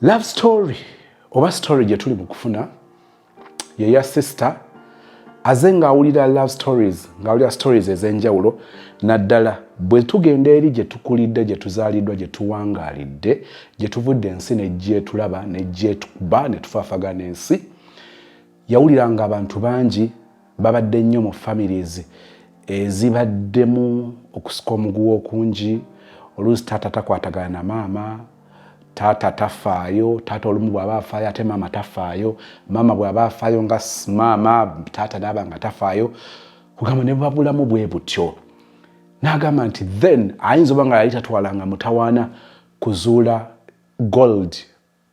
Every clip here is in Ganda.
Love story oba story gye tuli mu kufuna yeya sister aze ng'awulira love stories, ng'awulira stories ez'enjawulo, naddala bwe tugenda eri gye tukulidde, gye tuzaaliddwa, gye tuwangaalidde, gye tuvudde, ensi nejjetulaba nejjetukuba ne tufaafagana ensi. Yawulira nga abantu bangi babadde nnyo mu families ezibaddemu okusika omuguwa okungi. Oluusi taata takwatagana na maama, taata tafaayo, taata olumu bw'aba afaayo ate maama tafaayo, maama bw'aba afaayo nga maama, taata naaba nga tafaayo, kugamba ne babulamu bwe butyo. N'agamba nti then ayinza oba nga yali tatwalanga mutawaana kuzuula gold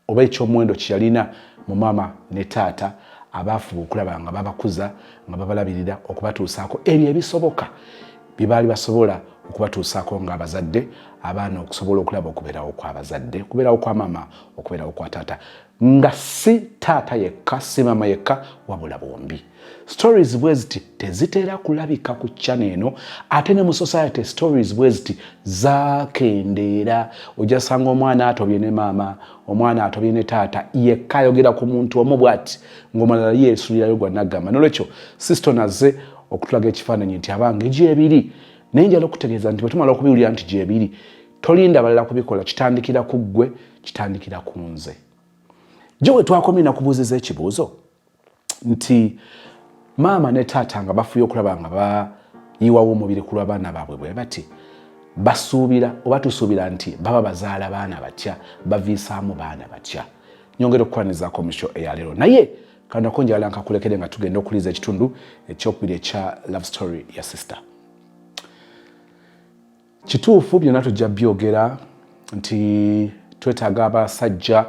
oba ekyomuwendo kyeyalina mu maama ne taata abaafuba okulaba nga babakuza, nga babalabirira, okubatuusaako ebyo ebisoboka bye baali basobola okubatuusaako ng'abazadde, abaana okusobola okulaba okubeerawo kw'abazadde, okubeerawo kwa maama, okubeerawo kwa taata, nga si taata yekka, si maama yekka, wabula bombi. Stories bwe ziti tezitera kulabika ku channel eno, ate ne mu society stories bwe ziti zakendeera. Ojja sanga omwana atobye ne maama, omwana atobye ne taata, yekka ayogera ku muntu omu bw'ati, ng'omulala yeesulirayo gwa naggamba. Nolwekyo sister nazze okutulaga ekifaananyi nti abange gyebiri, naye njala okutegeeza nti bwe tumala okubiwulira nti gyebiri, tolinda balala kubikola, kitandikira ku ggwe, kitandikira ku nze. Gyo we twakomye nakubuuziza ekibuuzo nti maama ne taata nga bafuye okulaba nga bayiwawo omubiri ku lw'abaana baabwe bwe bati, basuubira oba tusuubira nti baba bazaala baana batya, baviisaamu baana batya? Nyongera okukwanizaako mu show eyaleero, naye kanako njagala nkakulekere nga tugenda okuliza ekitundu ekyokubiri ekya love story ya sister. Kituufu byonna tujja byogera nti twetaaga abasajja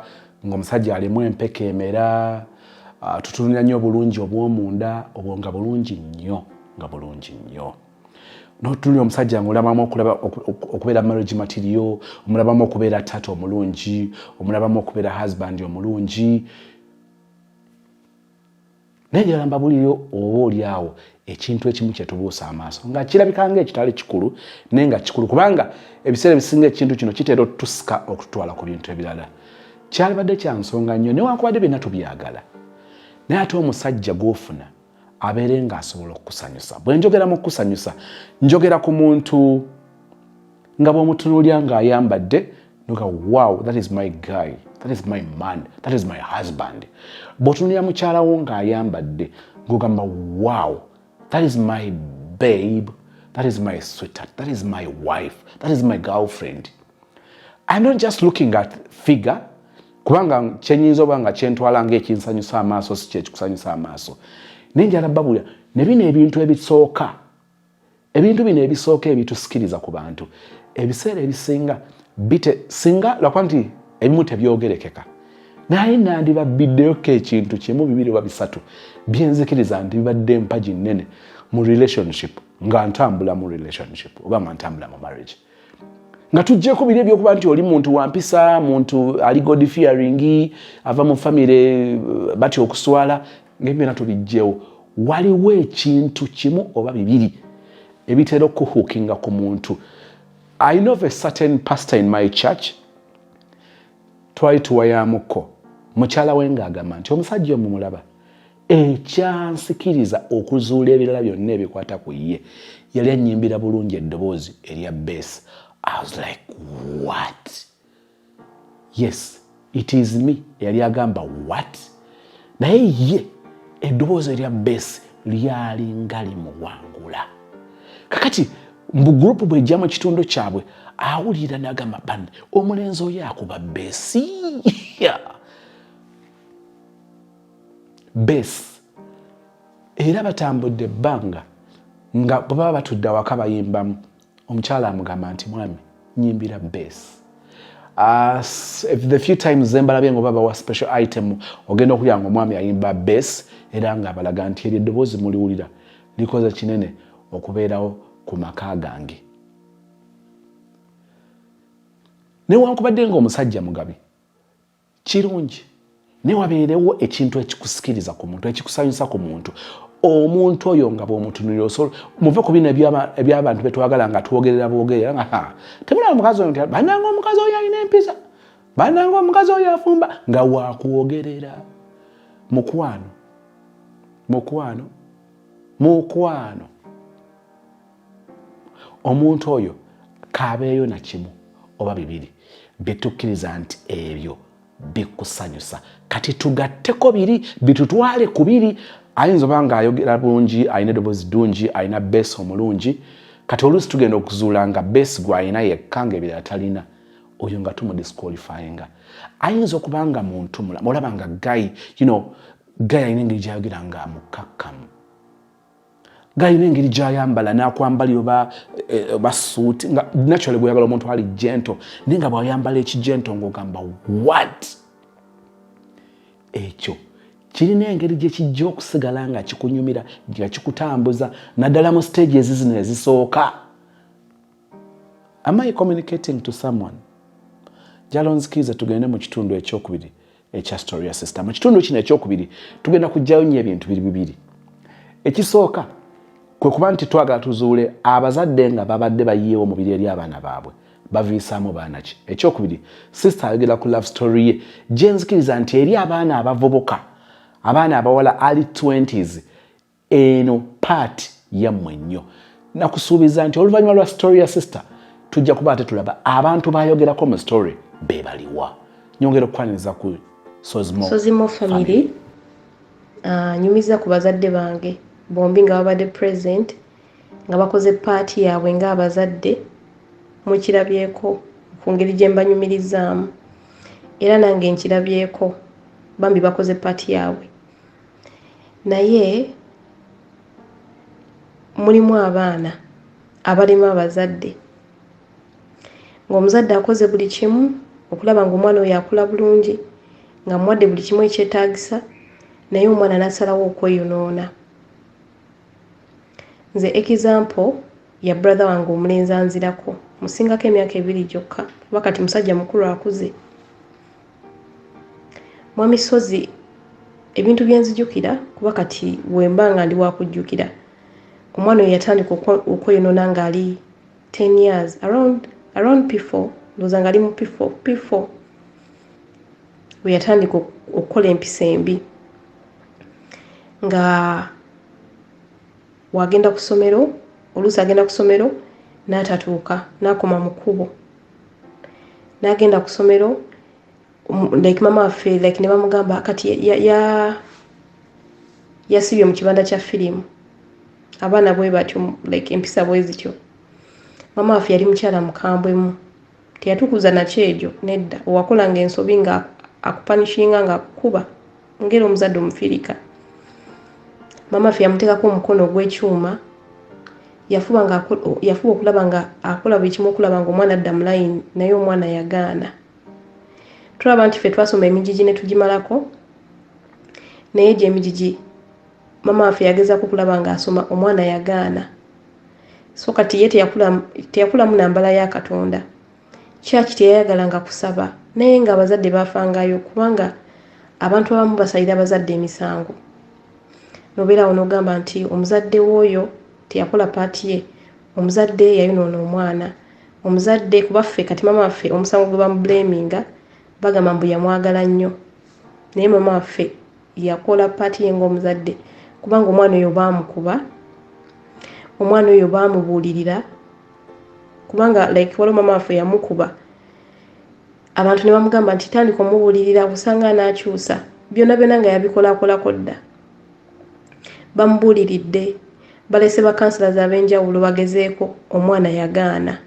ng'omusajja alimu empeke emera, tutunulira nnyo obulungi obw'omunda obwo nga bulungi nnyo, nga bulungi nnyo. Notunulira omusajja ngaolabamu okubeera marriage material, omulabamu okubeera taata omulungi, omulabamu okubeera husband omulungi. Naye njagala mbabulire oba oli awo ekintu ekimu kyetubuusa amaaso nga kirabika nga ekitali kikulu, naye nga kikulu, kubanga ebiseera ebisinga ekintu kino kitera otutusika okututwala ku bintu ebirala. Kyalibadde kya nsonga nnyo, newankubadde byonna tubyagala, naye ate omusajja gw'ofuna abeere ng'asobola okukusanyusa. Bwe njogera mu kukusanyusa, njogera ku muntu nga bw'omutunuulya ng'ayambadde noga, "Wow, that is my guy, that is my man, that is my husband." Bw'otunuulira mukyala wo ng'ayambadde ng'ogamba, "Wow, that is my babe, that is my sweetheart, that is my wife, that is my girlfriend." I'm not just looking at figure, kubanga kyenyinza oba nga kyentwala ngaekinsanyusa amaaso si kyekikusanyusa amaaso. Naye njala babulya ne bino ebintu ebisooka, ebintu bino ebisooka ebitusikiriza ku bantu ebiseera ebisinga bite singa lwakuba nti ebimu tebyogerekeka, naye nandibabiddeyoko ekintu kimu, bibiri oba bisatu byenzikiriza nti bibadde empagi nnene mu relationship, nga ntambula mu relationship oba nga ntambula mu marriage, nga tuggyeko biri ebyokuba nti oli muntu wampisa, muntu ali God fearing, ava mu famire batya okuswala, ngaebyo byonna tubijjewo. Waliwo ekintu kimu oba bibiri ebitera okuhookinga ku muntu. I know of a certain pastor in my church, twali tuwayamukko mukyala we ng'agamba nti omusajja omumulaba, ekyansikiriza okuzuula ebirala byonna ebikwata ku ye, yali annyimbira bulungi eddoboozi erya bass. I was like, "What?" Yes, it is me eyali agamba, "What?" Naye ye eddoboozi erya bass lyalinga limuwangula. Kakati mbu group bwejja mu kitundu kyabwe, awulira nagamba, "Banne, omulenzi oyo akuba bass." Bass. Era batambudde ebbanga nga bwe baba batudde awaka bayimbamu, omukyala amugamba nti, "Mwami, nyimbira bass." The few times zembalabye nga babawa special item, ogenda okulya nga omwami ayimba bass, era nga abalaga nti eryo eddoboozi muliwulira likoze kinene okubeerawo ku maka gange. Newankubadde nga omusajja mugabi, kirungi naye wabeerewo ekintu ekikusikiriza ku muntu, ekikusanyusa ku muntu. Omuntu oyo nga bwomutunulira osobola muve ku bino ebyabantu betwagala nga twogerera bwogerera nga temulaba mukazi oyo nti bananga omukazi oyo alina empisa. Bannange, omukazi oyo afumba nga wakwogerera. Mukwano, mukwano, mukwano, omuntu oyo kabeeyo nakimu oba bibiri byetukkiriza nti ebyo bikusanyusa. Kati tugatteko biri, bitutwale ku biri. Ayinza oba nga ayogera bulungi, alina eddoboozi ddungi, alina bass omulungi. Kati oluusi tugenda okuzuula nga bass gwalina yekka, nga ebirala talina. Oyo nga tumudisqualifyinga. Ayinza okuba nga muntu mulamu, olaba nga guy, guy alina engeri gyayogera nga mukakkamu, galina engeri gyayambala n'akwambalira oba suuti, nga naturally gweyagala omuntu ali gentle, naye nga bwayambala ekigento ng'ogamba, "What?" Ekyo kirina engeri gye kijja okusigala nga kikunyumira, nga kikutambuza, naddala mu stage ezizino ezisooka. Am I communicating to someone? Jalonzikiriza tugende mu kitundu ekyokubiri ekya story ya sister. Mu kitundu kino ekyokubiri tugenda kugjayo nnyo ebintu biri bibiri. Ekisooka kwe kuba nti twagala tuzuule abazadde nga babadde bayiyeewo omubiri eri abaana baabwe baviisaamu baana ki. Ekyokubiri, sister ayogera ku love story ye, gyenzikiriza nti eri abaana abavubuka, abaana abawala, early 20s, eno part yammwe nnyo. Nakusuubiza nti oluvannyuma lwa story ya sister tujja kuba ate tulaba abantu bayogerako mu story be baliwa. Nyongera okukwaniriza ku Sozimo. Sozimo family, nyumiza ku bazadde bange bombi nga babadde present, nga bakoze part yaabwe ng'abazadde. Mukirabyeko ku ngeri gye mbanyumirizaamu, era nange nkirabyeko, bambi bakoze part yaabwe. Naye mulimu abaana abalema abazadde, ng'omuzadde akoze buli kimu okulaba ng'omwana oyo akula bulungi, nga muwadde buli kimu ekyetaagisa, naye omwana n'asalawo okweyonoona. Nze example ya brother wange omulenzi anzirako, musingako emyaka 2 gyokka, kuba kati musajja mukulu akuze. Mwami Sozi, ebintu byenzijukira, kuba kati wemba nga ndi wakujjukira, omwana oyo yatandika okweyonoona ng'ali 10 years, around P4, ndowooza ng'ali mu P4, P4 we yatandika okukola empisa embi, nga wagenda ku ssomero, oluusi agenda ku ssomero n'atatuuka, n'akoma mu kkubo, n'agenda ku ssomero, like mama waffe, like ne bamugamba kati yasibye mu kibanda kya firimu. Abaana bwe batyo, like empisa bwe zityo. Mama waffe yali mukyala mukambwemu, teyatukuza nakyejo nedda. Owakolanga ensobi nga akupunishinga, nga akukuba ngeri omuzadde omufirika. Mama waffe yamuteekako omukono ogw'ekyuma. Yafuba okulaba nga akola buli kimu okulaba nga omwana adda mu layini, naye omwana yagaana. Tulaba nti ffe twasoma emigigi ne tugimalako, naye gyo emigigi mama waffe yagezaako okulaba ng'asoma, omwana yagaana. So kati ye teyakulamu nambala ya Katonda, kyaki teyayagalanga kusaba, naye nga abazadde bafangayo, kubanga abantu abamu basalira abazadde emisango. Nobeerawo n'ogamba nti omuzadde w'oyo teyakola part ye, omuzadde yayonoona omwana, omuzadde. Kuba ffe kati mama waffe omusango gwe bamublaminga, bagamba mbu yamwagala nnyo, naye mama waffe yakola part ye ng'omuzadde, kubanga omwana oyo baamukuba, omwana oyo baamubuulirira, kubanga like waliwo mama waffe yamukuba, abantu ne bamugamba nti tandika omubuulirira kusanga anaakyusa. Byonna byonna nga yabikolakolako dda, bamubuuliridde, balese bacounsellors ab'enjawulo bagezeeko, omwana yagaana.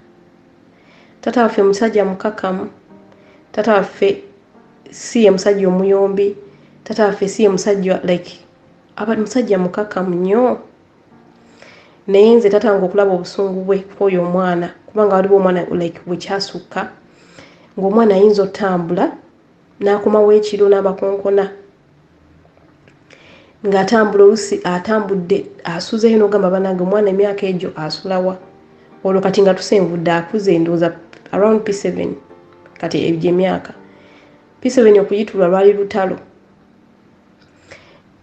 Taata waffe musajja mukakamu. Taata waffe si ye musajja omuyombi, taata waffe si ye musajja, like aba musajja mukakamu nnyo. Naye nze taata wange okulaba obusungu bwe kwoyo omwana, kubanga waliwo omwana like bwekyasukka ng'omwana ayinza otambula n'akomawo ekiro n'abakonkona, ng'atambula, olusi atambudde asuzeeyo, n'ogamba, "Banange, omwana emyaka egyo asulawa?" Olwo kati nga tusenvudde, akuze, ndowooza around P7. Kati egyo emyaka P7 okuyitulwa lwali lutalo.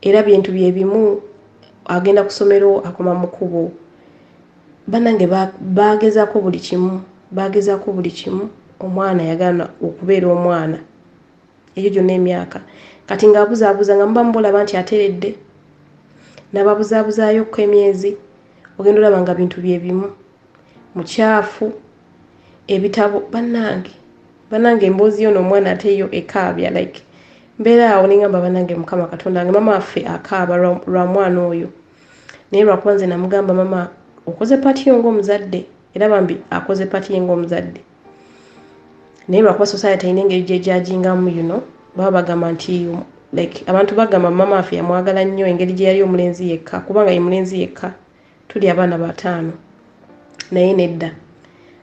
Era bintu byebimu, agenda ku ssomero akoma mu kkubo. Bannange, bagezaako buli kimu, bagezaako buli kimu. Omwana yagaana okubeera omwana egyo gyonna emyaka. Kati ng'abuzaabuza nga muba mubulaba nti ateredde, n'ababuzaabuzaayo ko emyezi, ogenda olaba nga bintu bye bimu, mukyafu, ebitabo. Bannange, bannange, emboozi yo n'omwana ate yo ekaabya. Like mbeera awo nengamba, bannange, Mukama Katonda wange, mama waffe akaaba lwa mwana oyo. Naye lwakuba nze namugamba, mama, okoze part yo ng'omuzadde, era bambi akoze part ye ng'omuzadde. Naye lwakuba society erina engeri gyejajingamu, baba bagamba nti, like abantu bagamba mama waffe yamwagala nnyo engeri gye yali omulenzi yekka, kubanga ye mulenzi yekka, tuli abaana bataano. Naye nedda,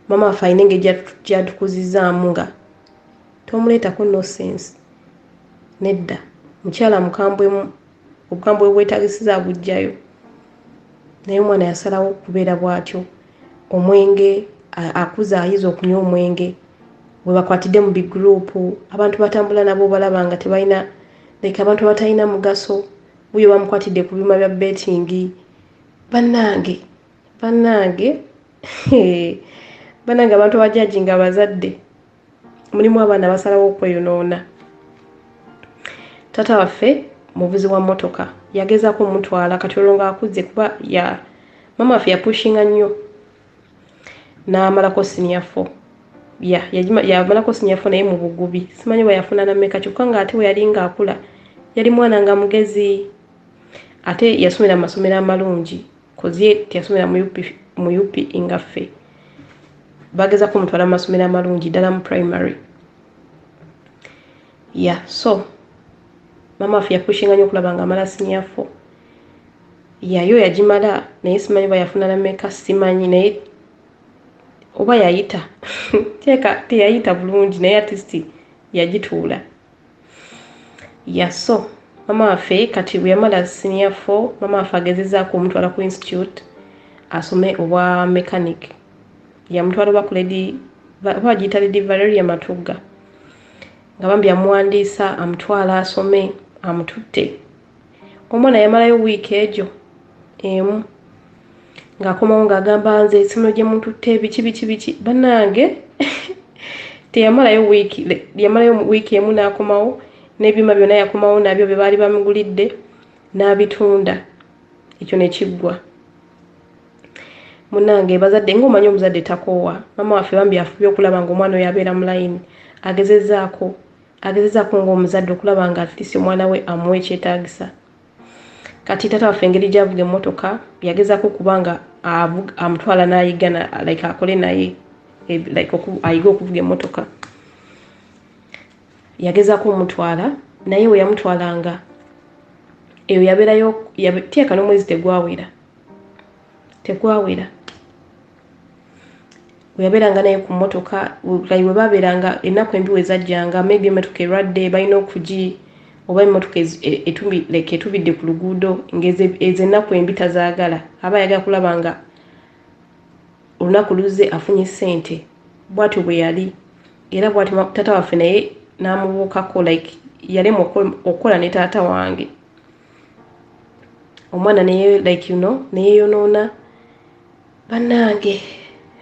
mama waffe alina engeri gyatukuzizaamu nga tomuleetako nonsense. Nedda, mukyala mukambwemu, obukambwe bwetagisiza abugjayo. Naye omwana yasalawo okubeera bw'atyo. Omwenge akuza, ayiza okunywa omwenge bwe bakwatidde mu bigurupu, abantu batambula nabo balaba nga tebalina, like abantu abatalina mugaso. Buyo bamukwatidde ku byuma bya betting. Bannange, bannange, bannange, abantu abajajinga abazadde, mulimu abaana basalawo okweyonoona. Taata waffe muvuzi wa mmotoka, yagezaako omutwala. Kati olwo ng'akuze, kuba ya mama waffe yapushinga nnyo n'amalako senior four. Ya yamalako senior four naye mu bugubi, simanyi bwe yafuna nameka. Kyokka ng'ate bwe yali ng'akula yali mwana nga mugezi, ate yasomera mu masomero amalungi, 'cause ye teyasomera mu UP, mu UP nga ffe. Bagezako omutwala mu masomero amalungi ddala mu primary. Ya so mama waffe yapushinga nnyo okulaba nga amala senior four. Yayo yagimala, naye simanyi oba yafuna nameka, simanyi, naye oba yayita teeka teyayita bulungi, naye at least yagituula. Ya so mama waffe kati bwe yamala senior four, mama waffe agezezaako omutwala ku institute asome obwa mechanic. Yamutwala oba ku Lady, oba bagiyita Lady Valeria Matugga, nga bambi amuwandiisa amutwala asome. Amututte, omwana yamalayo wiiki egyo emu, ng'akomawo ng'agamba, nze essomero gye mututte biki biki biki. Bannange, teyamalayo wiiki, yamalayo wiiki emu n'akomawo n'ebyuma byonna yakomawo nabyo bye baali bamugulidde n'abitunda. Ekyo ne kiggwa. Munnange, bazadde, ng'omanyi omuzadde takoowa. Maama waffe bambi afubye okulaba ng'omwana oyo abeera mu layini. Agezezaako, agezezaako ng'omuzadde okulaba nga at least omwana we amuwa ekyetaagisa. Kati taata waffe engeri gy'avuga emmotoka, yagezaako okuba nga amutwala n'ayiga, like akole naye, like ayige okuvuga emmotoka. Yagezaako omutwala, naye we yamutwalanga eyo yabeerayo teeka n'omwezi tegwawera, tegwawera. We yabeeranga naye ku mmotoka, like we babeeranga, ennaku embi we zajjanga, maybe emmotoka erwadde balina okugi, oba emmotoka like etubidde ku luguudo, ng'ezo ezo ennaku embi tazaagala. Aba ayagala kulaba nga olunaku luzze afunye ssente. Bw'atyo bwe yali, era bw'atyo taata waffe naye n'amubuukako, like yalema okukola ne taata wange. Omwana naye, like neyeeyonoona. Bannange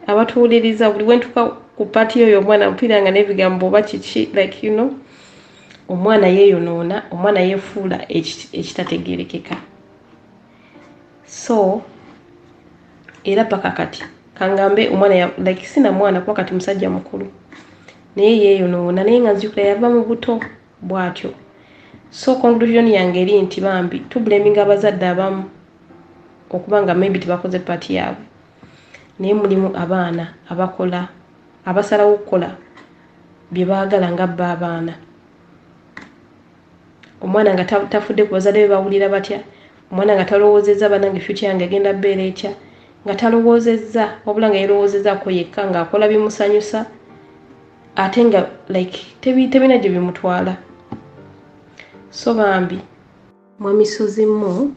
abatuwuliriza, buli wentuka ku part oyo omwana mpulira nga n'ebigambo oba kiki, like omwana yeeyonoona, omwana yeefuula ekitategerekeka. So era paka kati kangambe omwana, like sina mwana kuba kati musajja mukulu, naye yeeyonoona. Naye nga nzijukira yava mu buto bw'atyo. So conclusion yange eri nti bambi tublaminga abazadde abamu okuba nga maybe tebakoze part yaabwe, naye mulimu abaana abakola, abasalawo okukola bye baagala nga bba abaana. Omwana nga tafudde ku bazadde be bawulira batya, omwana nga talowoozezza, banange, future yange egenda bbeera etya, nga talowoozezza, wabula nga yerowoozezaako yekka, ng'akola bimusanyusa, ate nga like tebina gye bimutwala. So bambi mwami Sozimu,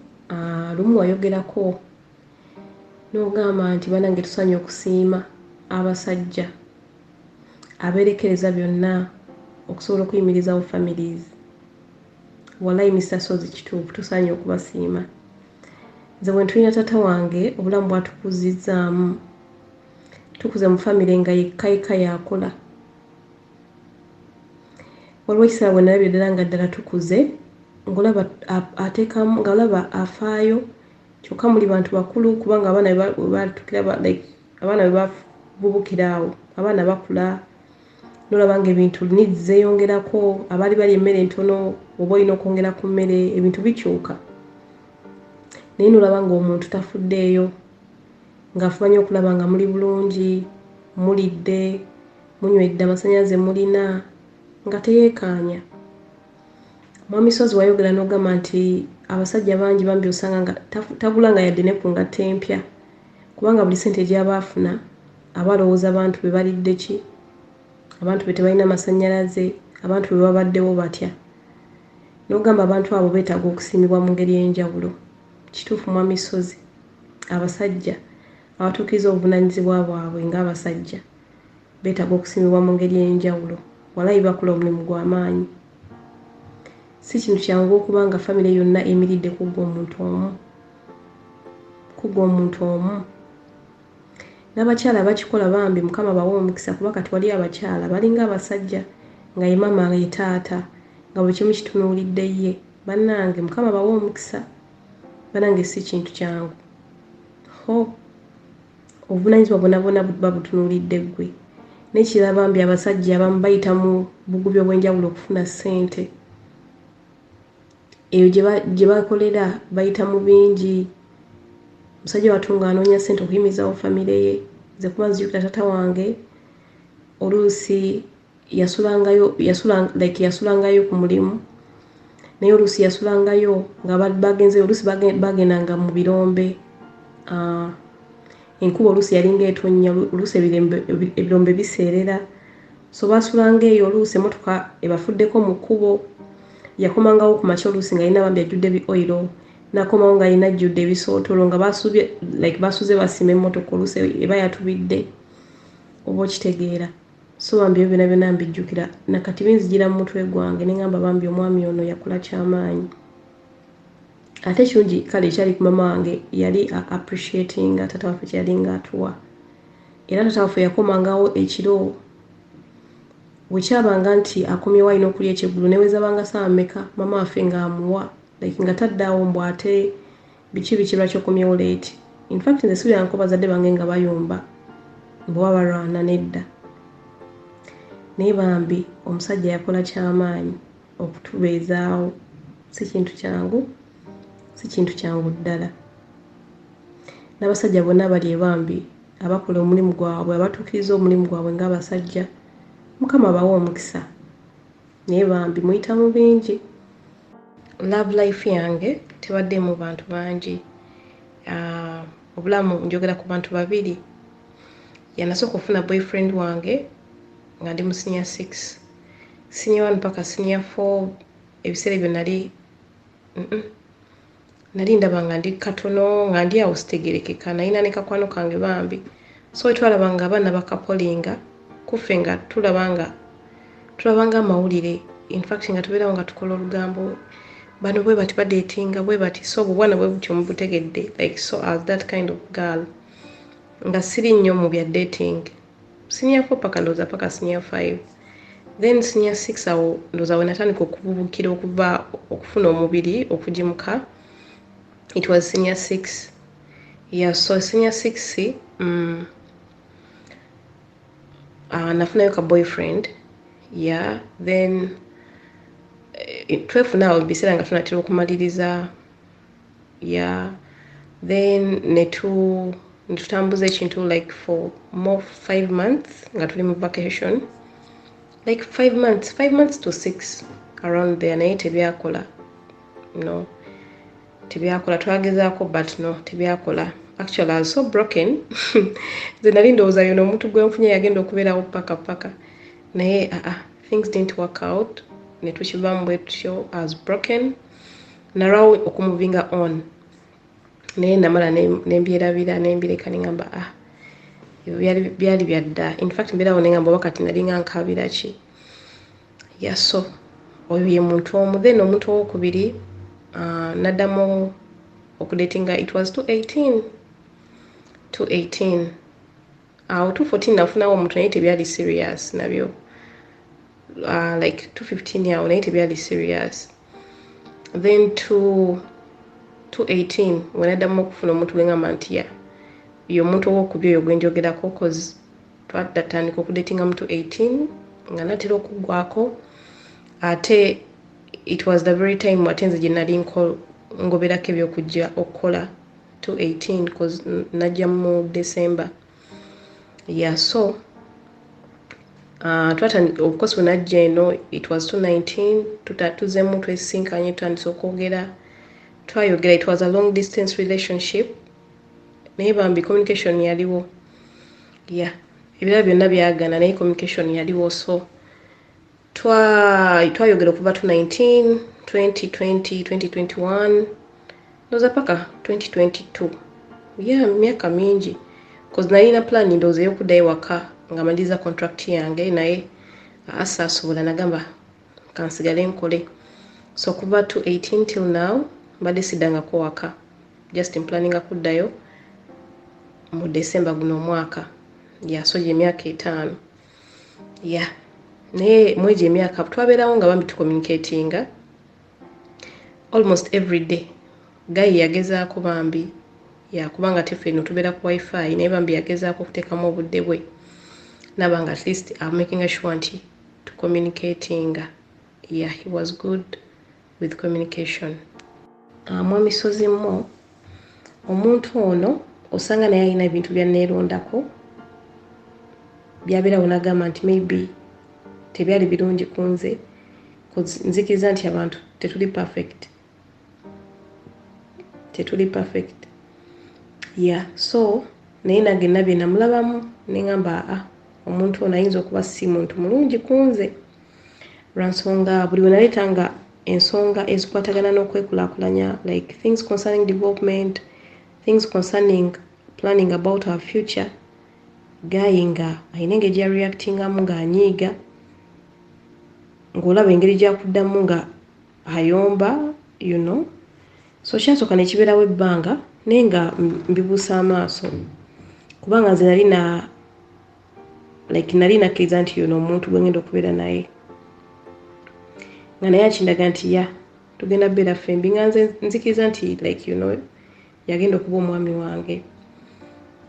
lumu wayogerako n'ogamba nti, banange, tusanye okusiima abasajja abeerekereza byonna okusobola okuyimirizawo families. Walayi Mr Sozi, kituufu, tusaanye okubasiima. Nze bwe ntulina taata wange, obulamu bwatukuzizzaamu, tukuze mu famire nga yekka yekka yakola. Waliwo ekiseera bwe nalabye ddala nga ddala tukuze, ng'olaba ateekamu, ng'olaba afaayo, kyokka muli bantu bakulu, kubanga abaana we batukira, like abaana bwe bavubukira awo, abaana bakula, nolaba nga ebintu needs zeeyongerako. Abaali bali emmere entono, oba olina okwongera ku mmere, ebintu bikyuka, naye nolaba nga omuntu tafuddeeyo, ng'afuba nnyo okulaba nga muli bulungi, mulidde, munywedde, amasannyalaze mulina, nga teyeekaanya. Mwami Sozi, wayogera n'ogamba nti abasajja bangi bambi osanga nga tagulanga yadde ne ku ngatto empya, kubanga buli ssente gy'aba afuna aba alowooza abantu be balidde ki, abantu be tebalina masannyalaze, abantu be babaddewo batya. N'ogamba abantu abo beetaaga okusiimibwa mu ngeri ey'enjawulo. Kituufu, Mwami Sozi, abasajja abatuukiriza obuvunaanyizibwa bwabwe ng'abasajja beetaaga okusiimibwa mu ngeri ey'enjawulo. Walayi bakola omulimu gw'amaanyi. Si kintu kyangu okuba nga famire yonna eyimiridde ku ggwe omuntu omu, ku ggwe omuntu omu. N'abakyala bakikola, bambi, Mukama bawe omukisa, kuba kati wali abakyala balinga abasajja, nga ye maama, ye taata, nga buli kimu kitunuulidde ye. Bannange, Mukama bawe omukisa. Bannange, si kintu kyangu. Ho, obuvunaanyizibwa bwonna bwonna buba butunuulidde ggwe. N'ekirala, bambi, abasajja abamu bayita mu bugubi obw'enjawulo okufuna ssente eyo gye bakolera, bayita mu bingi. Musajja wattu ng'anoonya ssente okuyimirizaawo famire ye. Nze kuba nzijukira taata wange oluusi yasulangayo, like yasulangayo ku mulimu, naye oluusi yasulangayo nga bagenzeyo, oluusi bagendanga mu birombe. Enkuba oluusi yalinga etonnya, oluusi ebirombe biseerera, so basulanga eyo. Oluusi emotoka ebafuddeko mu kkubo, yakomangawo ku makya oluusi nga alina bambi ajjudde bi oil, nakomawo nga alina ajjudde ebisootolo, nga basubye, like basuze basima emmotoka, oluusi eba yatubidde, oba okitegeera. So bambi, ebyo byonna byonna mbijjukira nakati, binzijira mu mutwe gwange, neŋŋamba bambi omwami ono yakola kyamaanyi. Ate ekirungi kale ekyali ku mama wange, yali appreciatinga taata waffe kyeyalinga atuwa. Era taata waffe yakomangawo ekiro, bwekyabanga nti akomyewo alina okulya ekyeggulo, newezabanga saawa mmeka, mama waffe ng'amuwa, like nga taddaawo mbu ate biki biki, lwaki okomyewo late. Infact nze siwulirangako bazadde bange nga bayomba mbu oba balwana, nedda. Naye bambi omusajja yakola kyamaanyi okutubeezaawo. Si kintu kyangu, si kintu kyangu ddala. N'abasajja bonna bali ebambi abakola omulimu gwabwe, abatuukiriza omulimu gwabwe ng'abasajja, Mukama abawe omukisa, naye bambi muyita mu bingi. Love life yange tebaddeemu bantu bangi. Obulamu njogera ku bantu babiri. Yanasooka okufuna boyfriend wange nga ndi mu senior six, senior one paka senior four. Ebiseera ebyo nali ndaba nga ndi katono, nga ndi awo sitegerekeka. Nalina ne kakwano kange bambi, so wetwalaba nga abaana bakapolinga kuffe, nga tulaba nga tulabanga amawulire. Infact nga tubeerawo nga tukola olugambo, bano bwe bati badeetinga bwe bati. So obubwana bwe butyo mubutegedde, like, so as that kind of girl nga siri nnyo mu bya dating senior four paka, ndowooza paka senior five. Then senior six awo ndowooza we natandika okububukira, okuva okufuna omubiri okugimuka. It was senior six, yeah. So senior six, nafunayo ka boyfriend, yeah. Then twefuna awo biseera nga tunatera okumaliriza, yeah. Then netutambuza ekintu like for more 5 months nga tuli mu vacation, like 5 months, 5 months to 6, around there. Naye tebyakola, no, tebyakola. Twagezaako but no, tebyakola. Actually I was so broken. Nze nali ndowooza yono omuntu gwenfunye yagenda okubeerawo paka paka, naye things didn't work out, netukivamu bwe tutyo. I was broken, nalwawo okumuvinga on, naye namala nembyerabira, nembireka, nengamba, "Ah, ebyo byali byadda." Infact mbeerawo nengamba, oba kati nalinga nkabira ki? Yeah, so oyo ye muntu omu. Then omuntu owokubiri, naddamu okudatinga, it was 218, 218 awo, 214 nafunawo omuntu, naye tebyali serious nabyo. like 215 awo, naye tebyali serious. Then 218 wenaddamu okufuna omuntu gwengamba nti ya ye omuntu owokubiri oyo gwenjogerako, cause twadatandika okudatinga mu 218 nga natera okuggwako, ate it was the very time ate nze gye nali ngoberako ebyokujja okukola 218, cause najja mu December. Yeah, so of course wenajja eno it was 219. Tuzemu twesinkanye, tutandise okwogera, twayogera. It was a long distance relationship, naye bambi communication yaliwo. Yeah, ebirala byonna byagana, naye communication yaliwo. So twayogera okuva 219, 2020, 2021, ndowooza paka 2022. Yeah, myaka mingi, cause nalina plan ndowooza ey'okuddayo waka nga maliriza contract yange, naye asaasobola, nagamba kansigale nkole. So kuva 218 till now mbadde siddangako waka, just mplaninga kuddayo mu December guno omwaka. Yeah, so gyemyaka 5. Yeah, naye mwegyo emyaka twabeerawo nga bambi tucommunicatinga almost every day. Guy yagezaako bambi, yakubanga teffe eno tubeera ku WiFi, naye bambi yagezaako okuteekamu obudde bwe naba nga at least making sure nti tucommunicatinga. Yeah, he was good with communication. Mwami Sozimo, omuntu ono osanga naye alina ebintu byaneerondako byabeerawo nagamba nti maybe tebyali birungi ku nze. Nzikiriza nti abantu tetuli perfect, tetuli perfect. Yeah, so naye nange nabye namulabamu neŋamba, aa, omuntu ono ayinza okuba si muntu mulungi ku nze, lwansonga buli we naleetanga ensonga ezikwatagana n'okwekulaakulanya, like things concerning development, things concerning planning about our future, guy nga alina engeri gyareactingamu ng'anyiiga, ng'olaba engeri gyakuddamu nga ayomba. So kyasooka nekibeerawo ebbanga, naye nga mbibuusa amaaso, kubanga nze nali na like nali nakkiriza nti yono omuntu gwe ngenda okubeera naye, nga naye akindaga nti ya tugenda beera ffembi, nga nze nzikiriza nti like yagenda okuba omwami wange.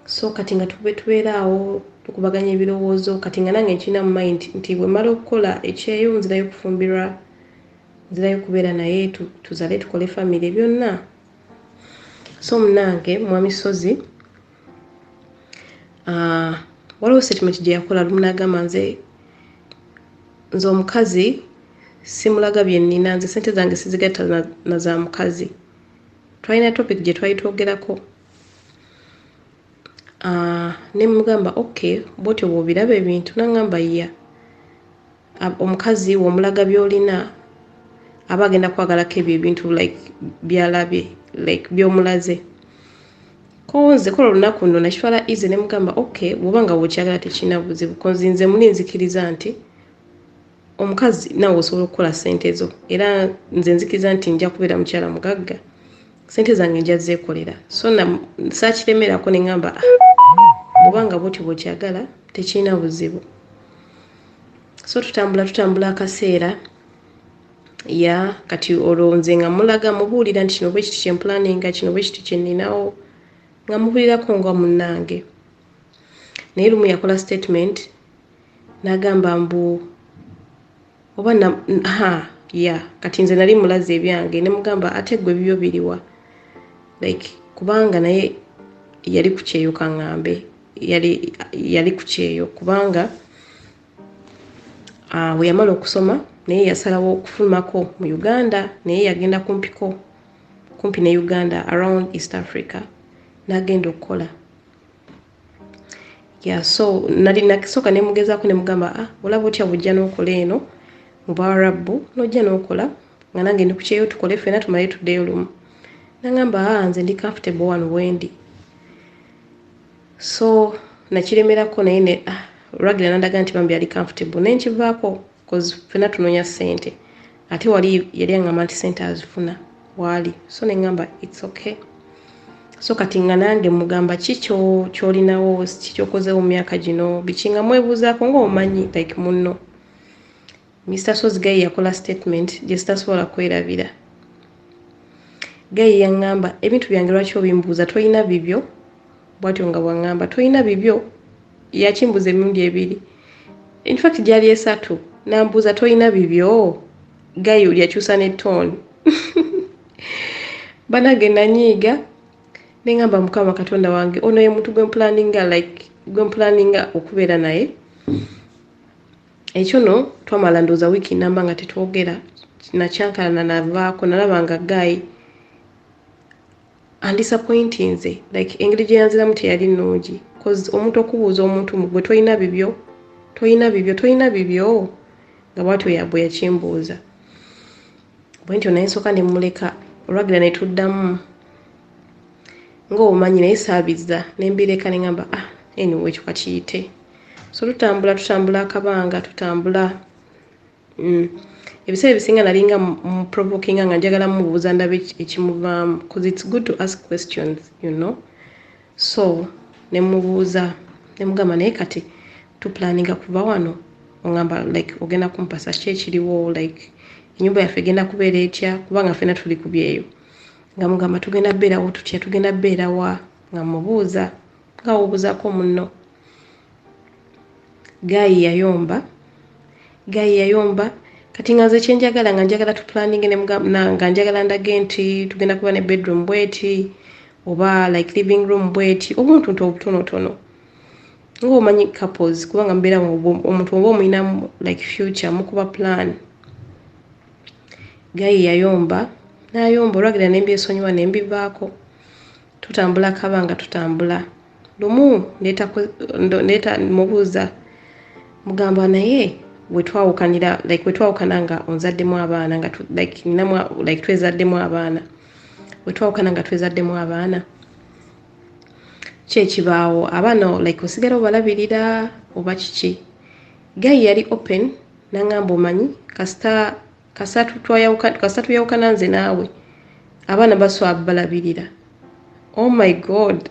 So kati nga tubeera awo tukubaganya ebirowoozo, kati nga nange nkirina mu mind nti bwe mala okukola ekyeyo nzirayo okufumbirwa, nzirayo okubeera naye, tuzale, tukole famire, byonna. So munange mwami Sozi, waliwo statement gye yakola lumu n'agamba, nze omukazi simulaga bye nnina, nze sente zange sizigatta na za mukazi. Twalina topic gye twali twogerako, ne mugamba, okay, bwotyo bw'obiraba ebintu? Naŋŋamba, ya, omukazi w'omulaga by'olina aba agenda kwagalako ebyo ebintu like byalabye, like by'omulaze. Ko nze kola olunaku nno nakitwala easy, ne mugamba, okay, bw'oba nga bw'okyagala tekirina buzibu, 'cause nze muli nzikiriza nti omukazi naawe osobola okukola ssente zo, era nze nzikiriza nti nja kubeera mukyala mugagga, sente zange nja zeekolera. So saakiremerako, ne ŋŋamba, ah, bw'oba nga bwotyo bw'okyagala tekirina buzibu. So tutambula tutambula akaseera, ya kati olwo nze nga mulaga, mubuulira nti kino bwe kiti kyemplaninga, kino bwe kiti kyeninawo, nga mubuulirako nga munnange. Naye lumu yakola statement n'agamba mbu oba ha ya kati nze nali mulaze ebyange, ne mugamba, ate gwe bibyo biriwa? Like kubanga naye yali ku kyeyo, kaŋŋambe yali ku kyeyo, kubanga bwe yamala okusoma naye yasalawo okufulumako mu Uganda, naye yagenda kumpiko kumpi ne Uganda, around East Africa, n'agenda okukola. Yeah, so nali nakisooka ne mugezaako ne mugamba, ah, olaba otya bujja n'okola eno mu Bawarabu, n'ojja n'okola nga nange ndi ku kyeyo, tukole ffena tumale tuddeyo lumu. Nagamba, ah, nze ndi comfortable wano wendi. So nakiremerako, naye ne ah, olwagira nandaga nti bambi ali comfortable, naye nkivaako, cause ffena tunoonya ssente, ate wali yali aŋŋamba nti ssente azifuna waali. So ne ŋŋamba, it's okay. So kati nga nange mugamba, ki kyolinawo, ki kyokozewo mu myaka gino, biki, nga mwebuuzaako ng'omanyi like munno. Mr Sozi guy yakola statement gye sitasobola kwerabira. Guy yaŋŋamba, "Ebintu byange lwaki obimbuuza? Tolina bibyo?" Bwatyo nga bwaŋŋamba, "Tolina bibyo?" Yakimbuuza emirundi ebiri, infact gyali esatu. Nambuuza, "Tolina bibyo?" Guy yakyusa ne tone. Banange, nanyiiga neŋŋamba, "Mukama Katonda wange, ono ye muntu gwemplaninga, like gwemplaninga okubeera naye?" Ekyo no twamala ndowooza wiiki namba nga tetwogera. Nakyankalana, navaako. Nalaba nga guy andisappointinze, like engeri gye yanziramu teyali nnungi, cause omuntu okubuuza omuntu gwe tolina bibyo, tolina bibyo, tolina bibyo, nga bwatyo bwe yakimbuuza bwe ntyo. Naye nsooka ne muleka. Olwagira ne tuddamu ng'obumanyi, naye saabizza, ne mbireka, ne ŋŋamba, "Ah, anyway, ekyo kakiyite." So tutambula, tutambula akabanga, tutambula. Ebiseera ebisinga nalinga muprovokinga nga njagala mubuuza ndabe ekimuvaamu, cause it's good to ask questions. So ne mubuuza, ne mugamba, "Naye kati tuplaninga kuva wano, oŋamba like ogenda kumpasa, ki ekiriwo? Like enyumba yaffe egenda kubeera etya? Kubanga ffena tuli ku byeyo." Nga mugamba, "Tugenda beerawo tutya? Tugenda beerawa?" Nga mubuuza nga wobuuzaako munno. Guy yayomba, guy yayomba. Kati nga nze kyenjagala, nga njagala tuplaninge, nga njagala ndage nti tugenda kuba ne bedroom bweti, oba like living room bweti, obuntu nti obutonotono ngaomanyi couples, kubanga mubeera omuntu oba omulinamu like future, mukuba plan. Guy yayomba nayomba. Olwagira nembyesonyiwa, nembivaako. Tutambula kabanga, tutambula. Lumu ndeeta mubuuza, mugamba, "Naye wetwawukanira, like wetwawukana nga onzaddemu abaana, nga like ninamu, like twezaddemu abaana, wetwawukana nga twezaddemu abaana, ki ekibaawo? Abaana like osigala obalabirira oba kiki?" Guy yali open, naŋŋamba, "Omanyi, kasita kasita tuyawukana nze naawe, abaana baswa balabirira." Oh my God,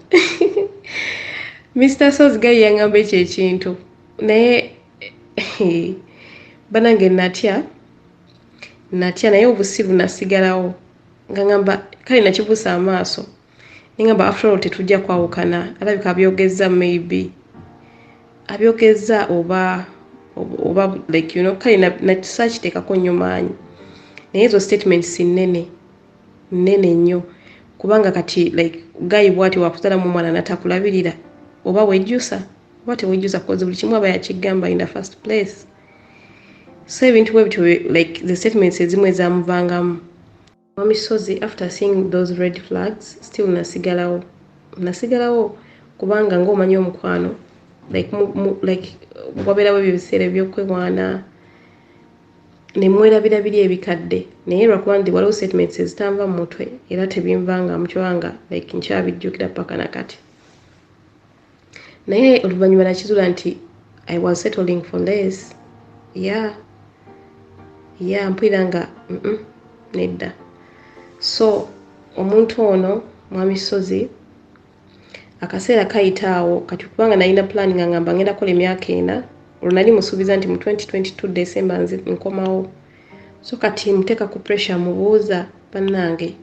Mr Sos, guy yaŋŋamba ekyo ekintu. Naye banange, natya, natya, naye obusiru nasigalawo nga ŋŋamba, kale nakibuusa amaaso, neŋŋamba, "After all tetujja kwawukana." Alabika abyogeza, maybe abyogeza oba like kale nasakiteekako nnyo maanyi. Naye ezo statements nnene nnene nnyo, kubanga kati like guy bwati wakuzalamu omwana natakulabirira, oba wejjusa oba tewejjusa, cause buli kimu aba yakigamba in the first place. So ebintu bwe bityo, like the statements ezimu ezamuvangamu. Mwami Sozi, after seeing those red flags, still nasigalawo, nasigalawo, kubanga ngaomanyi omukwano, like, like wabeerawo ebyo ebiseera ebyokwewaana nemwerabira biri ebikadde. Naye lwakuba nti waliwo statements ezitanva mu mutwe era tebinvangamu, kyobanga like nkyabijjukira paka nakati. Naye oluvannyuma nakizuula nti I was settling for less. Yeah, mpulira nga nedda. So omuntu ono Mwami Sozi, akaseera kayita awo kati, kubanga nalina plan nga ngamba ngenda kukola emyaka 4, olwo nali musuubiza nti mu 2022 December nze nkomawo. So kati muteeka ku pressure, mubuuza, "Bannange,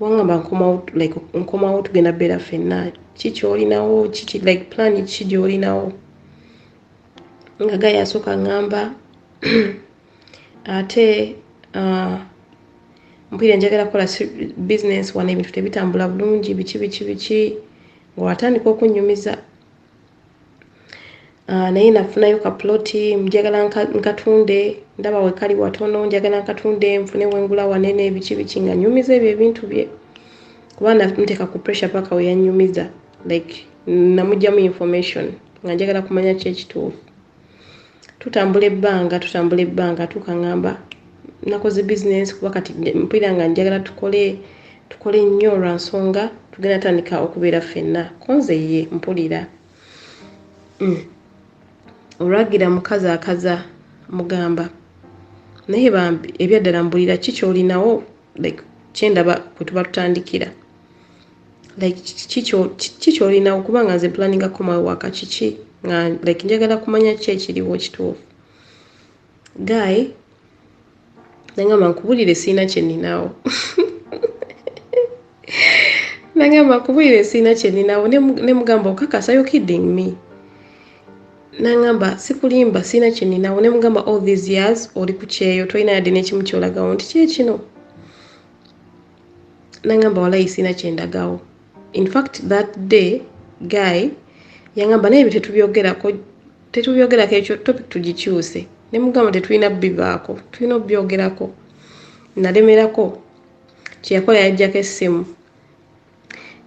wangamba nkomawo, like nkomawo, tugenda beera ffenna, ki kyolinawo? Kiki, like plan ki gyolinawo?" Nga guy asooka ŋŋamba, "Ate mpulira njagala kukola business wano, ebintu tebitambula bulungi, biki biki biki," ng'atandika okunnyumiza. Naye nafunayo ka ploti, njagala nkatunde, ndaba we kali watono, njagala nkatunde nfune wengula wanene, biki biki, nga nyumiza ebyo ebintu bye. Kuba namuteeka ku pressure paka we yannyumiza, like namugyamu information nga njagala kumanya ki ekituufu. Tutambula ebbanga, tutambula ebbanga, tukaŋŋamba, "Nakoze bizinesi, kuba kati mpulira nga njagala tukole, tukole nnyo lwa nsonga tugenda tandika okubeera ffenna." Konze ye mpulira. Olwagira mukazi akaza, mugamba, "Naye bambi, ebyaddala mbulira, ki kyolinawo? Like kyendaba kwe tuba tutandikira, like ki kyolinawo? Kubanga nze planninga komawo waka, kiki nga like njagala kumanya ki ekiriwo kituufu." Guy nangamba, "Nkubulire, siina kyeninawo." Nangamba, "Nkubulire, siina kyeninawo." Ne mugamba, "Okakasa? You kidding me?" Nangamba, "Sikulimba, siina kyeninawo." Ne mugamba, "All these years oli ku kyeyo, tolina yadde n'ekimu kyolagawo nti kyekino?" Nangamba, "Walayi, siina kyendagawo." In fact, that day guy yangamba, "Naye ebyo tetubyogerako, tetubyogerako, ekyo topic tugikyuse." Ne mugamba, "Tetulina bivaako, tulina obyogerako." Nalemerako. Kyeyakola, yajjako essimu,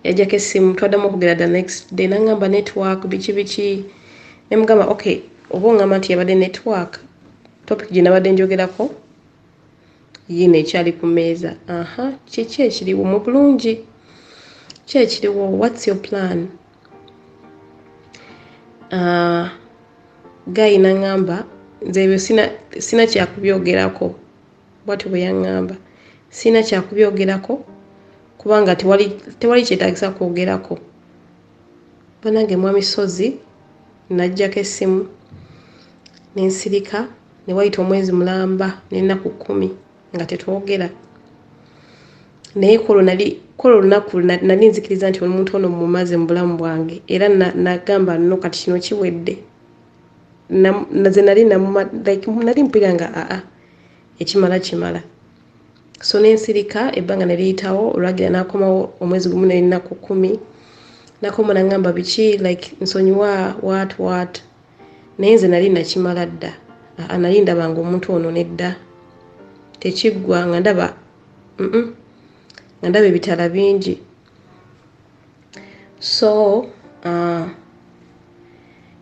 yajjako essimu. Twaddamu okugera the next day, nangamba network, biki biki. Ne mugamba, "Okay, oba ongamba nti yabadde network, topic gye nabadde njogerako yiino ekyali ku mmeeza. Aha, kiki ekiriwo mu bulungi? Ki ekiriwo? What's your plan?" Guy naŋŋamba, "Nze ebyo sina kyakubyogerako." Bwatyo bwe yaŋŋamba, "Sina kyakubyogerako kubanga tewali kyetaagisa kwogerako." Banange, mwami Sozi, najjako essimu nensirika. Ne wayita omwezi mulamba n'ennaku 10 nga tetwogera. Naye kwolwo nali, kwolwo olunaku nali nzikiriza nti omuntu ono mumaze mu bulamu bwange. Era nagamba, "No, kati kino kiwedde." Nze nali like nali mpulira nga aa, ekimala kimala. So nensirika, ebbanga ne liyitawo. Olwagira n'akomawo omwezi gumu n'ennaku 10, nakoma nagamba, "Biki? Like nsonyiwa, what what?" Naye nze nali nakimala dda. Aa, nali ndaba nga omuntu ono nedda, tekiggwa, nga ndaba nga ndaba ebitala bingi. So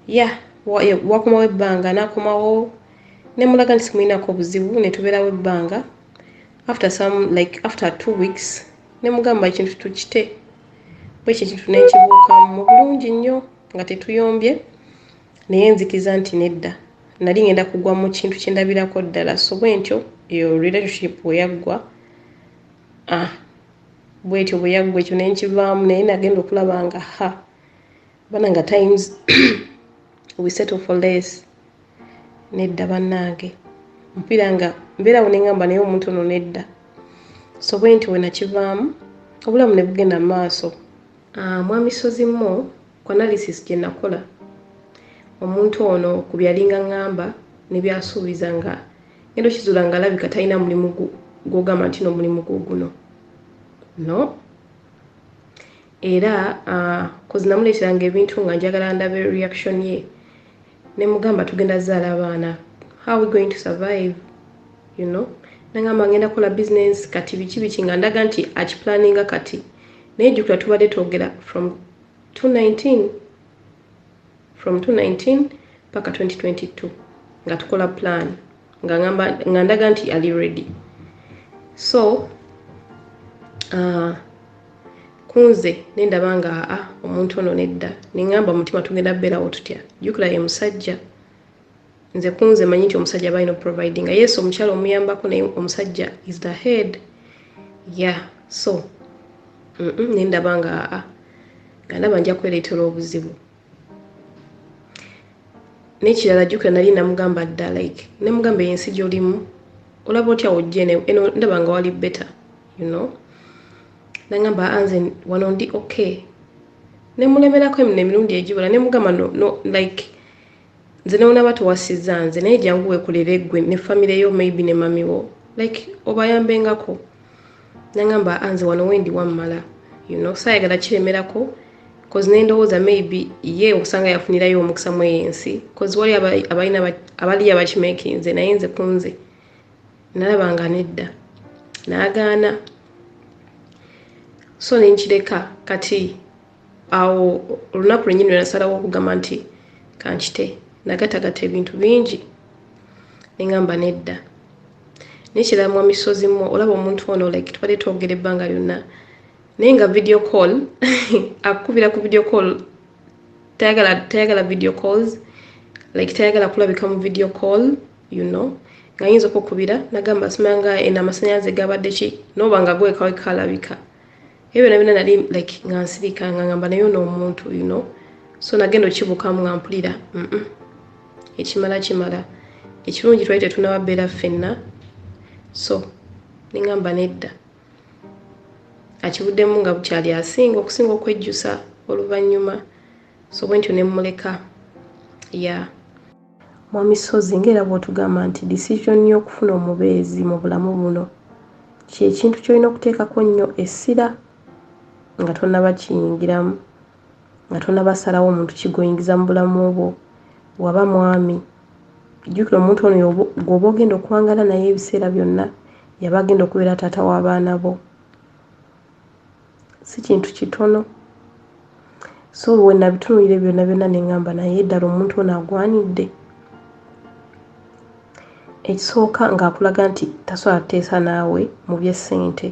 yeah, wakomawo ebbanga, nakomawo, nemulaga nti simulinako buzibu, netubeerawo ebbanga. After some, like after 2 weeks, nemugamba, "Ekintu tukite." Bwekyo ekintu nekibuukamu mu bulungi nnyo nga tetuyombye, naye nzikiriza nti nedda, nali ngenda kugwa mu kintu kyendabirako ddala. So bwe ntyo eyo relationship bwe yaggwa. Ah, bwetyo bwe yaggwa, ekyo nenkivaamu. Naye nagenda okulaba nga ha, bananga, times we settle for less. Nedda bannange, mpira nga mbeerawo neŋŋamba, naye omuntu ono nedda. So bwe ntyo bwe nakivaamu, obulamu ne bugenda mu maaso. Ah, mwami Sozimo, ku analysis gye nakola, omuntu ono ku byalinga ŋŋamba ne byasuubiza, nga ngenda okizuula nga alabika talina mulimu gw'ogamba nti no mulimu guguno no. Era 'cause namuleeteranga ebintu nga njagala ndabe reaction ye. Ne mugamba, "Tugenda zaala abaana, how are we going to survive?" Nangamba, "Ngenda kukola business kati, biki biki," nga ndaga nti akiplaninga kati. Naye jjukira tubadde twogera from 219, from 219 paka 2022, nga tukola plan, nga ngamba, nga ndaga nti ali ready. So kunze nendaba nga aa, omuntu ono nedda. Neŋŋamba mutima, "Tugenda beerawo tutya?" Jjukira ye musajja. Nze kunze manyi nti omusajja balina providinga. Yes, omukyala omuyambako, naye omusajja is the head, yeah. So nendaba nga aa, nga ndaba nja kwereetera obuzibu. N'ekirala, jjukira nali namugamba dda, like nemugamba, "Ensi gy'olimu olaba otya wojja eno? Ndaba nga wali better." Nangamba, "Anze wano ndi okay." Nemulemerako eno emirundi egibula. Nemugamba, "No, no, like nze newonaba tewasizza nze, naye jangu weekolere ggwe ne family yo, maybe ne mami wo, like obayambengako." Nangamba, "Anze wano wendi wammala." Saayagala kiremerako, 'cause nendowooza maybe ye osanga yafunirayo omukisa mu eyo ensi, 'cause wali abalina abali abakimakinze. Naye nze kunze nalaba nga nedda, n'agaana. So nenkireka. Kati awo olunaku lwennyini lwe nasalawo okugamba nti kankite, nagatagata ebintu bingi, neŋŋamba nedda. Nekirala, mwami Sozimo, olaba omuntu ono, like tubadde twogera ebbanga lyonna, naye nga video call akubira ku video call tayagala, tayagala video calls, like tayagala kulabika mu video call. Nga yinza okukubira nagamba, "Simanga eno amasanyalaze gabadde ki?" Noba nga gwekawe kalabika. Ebyo byonna byonna nali like nga nsirika, nga ngamba, "Naye ono omuntu." So nagenda okibukamu nga mpulira, Ekimala kimala." Ekirungi twali tetunaba beera ffenna, so neŋŋamba nedda, akibuddemu nga bukyali, asinga okusinga okwejjusa oluvannyuma. So bwe ntyo ne mmuleka ya. Mwami Sozi, ngaera bw'otugamba nti decision y'okufuna omubeezi mu bulamu buno kyekintu ky'olina okuteekako nnyo essira nga tonnaba kiyingiramu, nga tonnabasalawo omuntu kigoyingiza mu bulamu bwo, waba mwami, jjukira omuntu ono gw'oba ogenda okuwangala naye ebiseera byonna, yaba agenda okubeera taata w'abaana bo. Si kintu kitono. So we nabitunuulira byonna byonna, ne ŋŋamba, naye ddala omuntu ono agwanidde? Ekisooka, ng'akulaga nti tasobola kuteesa naawe mu by'essente.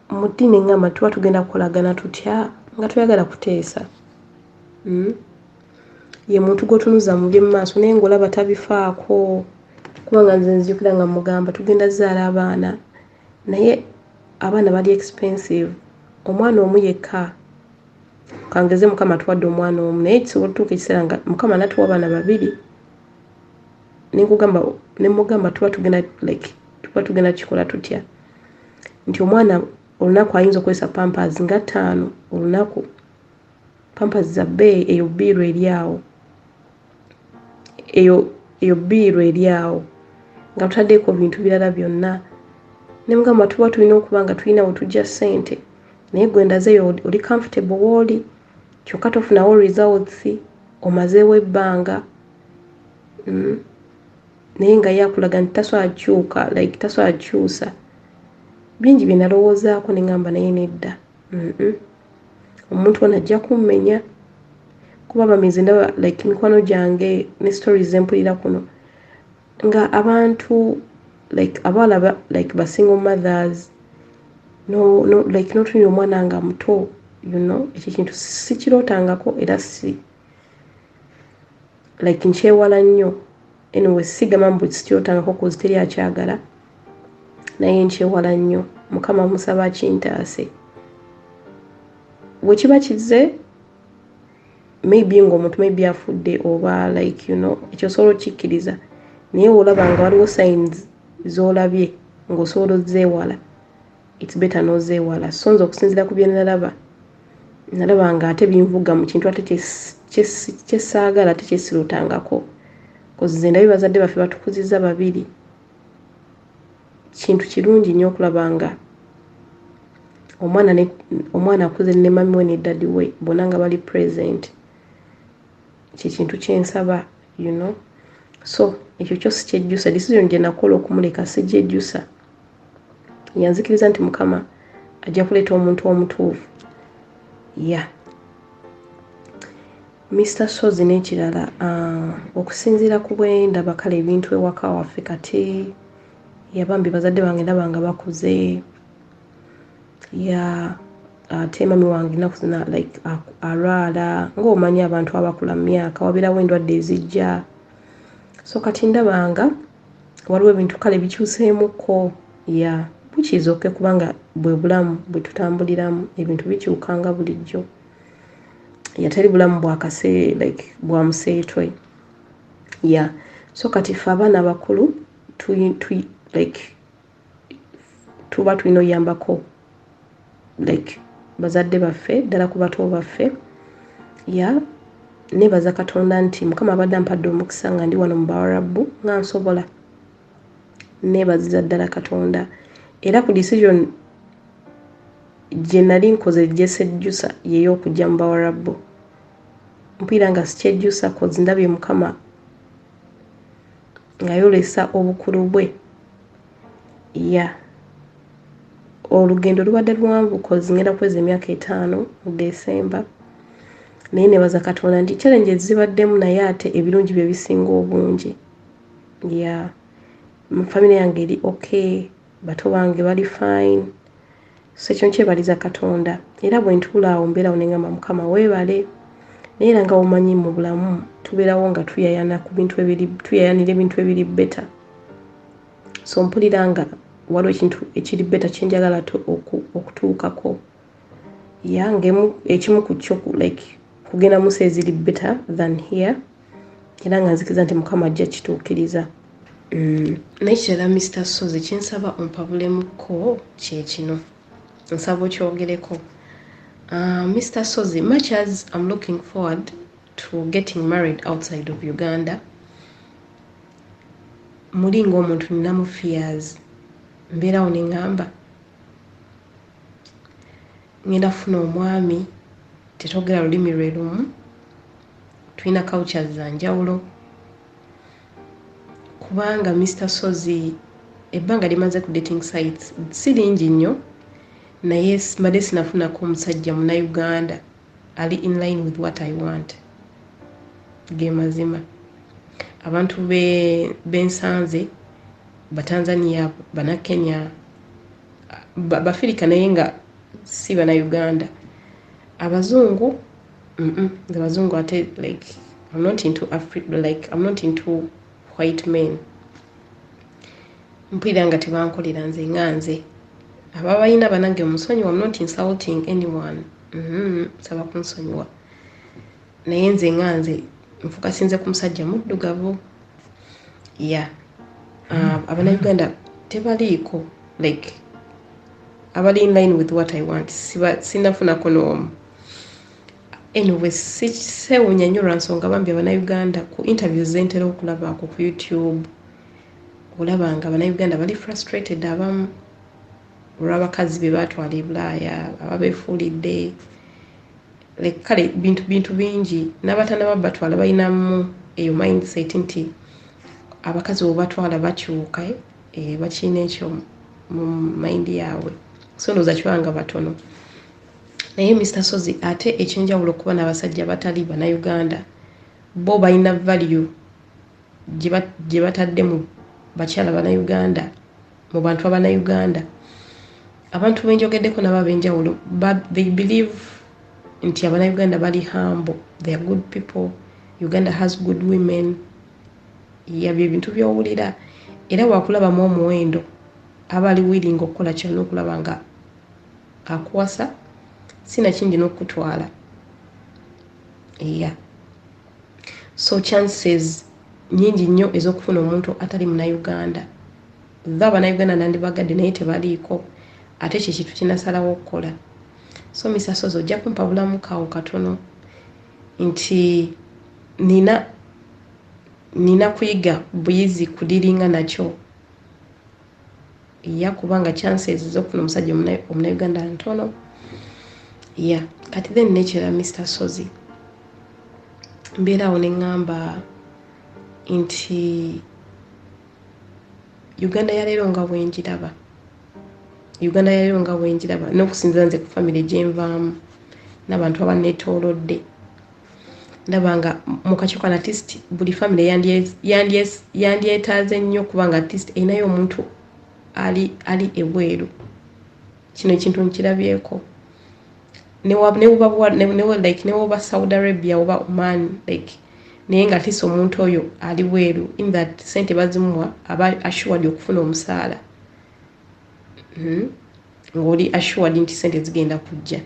Mu ddiini eŋŋamba tuba tugenda kukolagana tutya nga toyagala kuteesa? Ye muntu gw'otunuza mu by'emmaaso, naye ng'olaba tabifaako, kubanga nze nzijukira nga mugamba tugenda zaala abaana, naye abaana bali expensive. Omwana omu yekka, kangeze Mukama tuwadde omwana omu, naye kisobola otutuuka ekiseera nga Mukama natuwa abaana babiri. Nenkugamba, nemugamba tuba tugenda, like, tuba tugenda kikola tutya nti omwana olunaku ayinza okukozesa pampers nga 5 olunaku? Pampers za bbeeyi, eyo bill eri awo, eyo bill eri awo nga tutaddeko bintu birala byonna. Nemugamba tuba tulina okuba nga tulina we tujja ssente, naye gwe ndazeeyo oli comfortable wooli, kyokka tofunawo results, omazeewo ebbanga. Naye nga ye akulaga nti tasobola kukyuka, like tasobola kukyusa. Bingi bye nalowoozaako, ne ŋŋamba naye nedda. Omuntu ono ajja kummenya, kuba bamizi ndaba, like mikwano gyange ne stories zempulira kuno, nga abantu like abawala like ba single mothers, no, no, like notunira omwana nga muto. Ekyo kintu sikirootangako, era si like nkyewala nnyo. Anyway, sigamba mbu sikirootangako, 'cause teri akyagala, naye nkyewala nnyo. Mukama musaba akintaase. Bwe kiba kizze, maybe ngaomuntu maybe afudde oba like ekyo osobola okikkiriza, naye olaba nga waliwo signs z'olabye ng'osobola ozeewala, it's better n'ozeewala. So nze okusinziira ku bye nalaba, nalaba nga ate binvuga mu kintu ate kyesaagala, ate kyesirootangako, 'cause nze ndabye bazadde baffe batukuzizza babiri. Kintu kirungi nnyo okulaba nga omwana akuze ne mummy we ne daddy we bonna nga bali present. Kyekintu kyensaba. So ekyo kyo sikyejjusa. Decision gye nakola okumuleka sigyejjusa. Yanzikiriza nti Mukama ajja kuleeta omuntu omutuufu ya. Yeah. Mr Sozi, n'ekirala, okusinziira ku bwe ndaba kale ebintu ewaka waffe kati, yabambi bazadde bange ndaba nga bakuze, ya ate mummy wange ennaku zina like alwala, ng'omanyi abantu abakula mu myaka wabeerawo endwadde ezijja. So kati ndabanga waliwo ebintu kale bikyuseemukko, ya bukiiza oke, kubanga bwe bulamu bwe tutambuliramu, ebintu bikyukanga bulijjo. Yatali bulamu bwakase, like bwa museetwe ya. So kati ffe abaana abakulu like tuba tulina oyambako like bazadde baffe, ddala ku bato baffe. Ya, nebaza Katonda nti Mukama abadde ampadde omukisa nga ndi wano mu Bawarabu, nga nsobola nebaziza ddala Katonda. Era ku decision gye nali nkoze gyesejjusa yey'okujja mu Bawarabu, mpulira nga sikyejjusa, 'cause ndabye Mukama ng'ayolesa obukulu bwe. Ya, olugendo lubadde luwanvu, 'cause ngenda kuweza emyaka 5 mu Desemba, naye nebaza Katonda nti challenges zibaddemu, naye ate ebirungi bye bisinga obungi. Ya, family yange eri okay, bato bange bali fine, so ekyo nkyebaliza Katonda. Era bwe ntuula awo, mbeerawo neŋŋamba, Mukama weebale. Naye era nga womanyi, mu bulamu tubeerawo nga tuyayana ku bintu ebiri, tuyayanira ebintu ebiri better. So mpulira nga waliwo ekintu ekiri better kyenjagala okutuukako. Ya, ngemu ekimu ku kyo, like kugenda mu nsi eziri better than here. Era nga nzikiriza nti Mukama ajja kituukiriza. Naye kirala, Mr Sozi, kyensaba ompabulemuko kyekino, nsaba okyogereko. Mr Sozi, much as I'm looking forward to getting married outside of Uganda, muli ngaomuntu ninamu fears. Mbeerawo neŋŋamba ngenda kufuna omwami tetwogera lulimi lwe lumu, tulina cultures za njawulo. Kubanga, Mr Sozi, ebbanga limaze ku dating sites si lingi nnyo, naye mbadde sinafunako omusajja Munauganda ali in line with what I want. Ge mazima, abantu bensanze Batanzania, Banakenya, Bafirika, naye nga si Banauganda. Abazungu, nze abazungu ate, like, I'm not into like, I'm not into white men. Mpulira nga tebankolera nze nga nze. Aba balina banange omusonyiwa, I'm not insulting anyone. Saba kunsonyiwa, naye nze nga nze nfocusinze ku musajja muddugavu. Ya, Abanauganda tebaliiko like abali in line with what I want. Sinafunako n'omu. Anyway, sewunya nnyo lwa nsonga bambi Abanauganda ku interviews zentera okulabako ku YouTube, olaba nga Abanauganda bali frustrated abamu olw'abakazi be batwala e Bulaaya, ababeefuulidde. Like, kale bintu bingi, n'abatanaba batwala balinamu eyo mindset nti abakazi bwebatwala bakyuka, bakirina ekyo mu mind yaabwe. So ndowooza kibanga batono. Naye Mr Sozi, ate ekyenjawulo okuba n'abasajja batali Bannayuganda, bo balina value gye batadde mu bakyala Bannayuganda, mu bantu Abannayuganda. Abantu benjogeddeko nabo ab'enjawulo, they believe nti Abannayuganda bali humble, they are good people, Uganda has good women. Yabyo ebintu by'owulira, era wakulabamu omuwendo aba ali willing okukola kyonna okulaba nga akuwasa, sinakindi n'okutwala. Yeah, so chances nyingi nnyo ez'okufuna omuntu atali Munauganda. Tho Abanauganda nandibagadde, naye tebaliiko, ate kye kintu kinasalawo okukola. So Mr Sozi, ojja kumpa bulamu kawo katono nti nina kuyiga buyizi kudealinga nakyo, ya, kubanga chances ez'okufuna omusajja Omunauganda ntono. Ya, kati then nekira, Mr Sozi, mbeeraawo neŋŋamba nti Uganda yaleero nga bwenjiraba, Uganda yaleero nga bwenjiraba, n'okusinzira nze ku famire gyenvaamu n'abantu abaneetoolodde, ndaba nga mu kakiiko at least buli famire yandyetaaze nnyo, kubanga at least erinayo omuntu ali ebweru. Kino ekintu nkirabyeko, like newoba Saudi Arabia oba Oman, like, naye nga at least omuntu oyo ali bweru, in that sente bazimuwa, aba assured okufuna omusaala. Ng'oli assured nti sente zigenda kujja.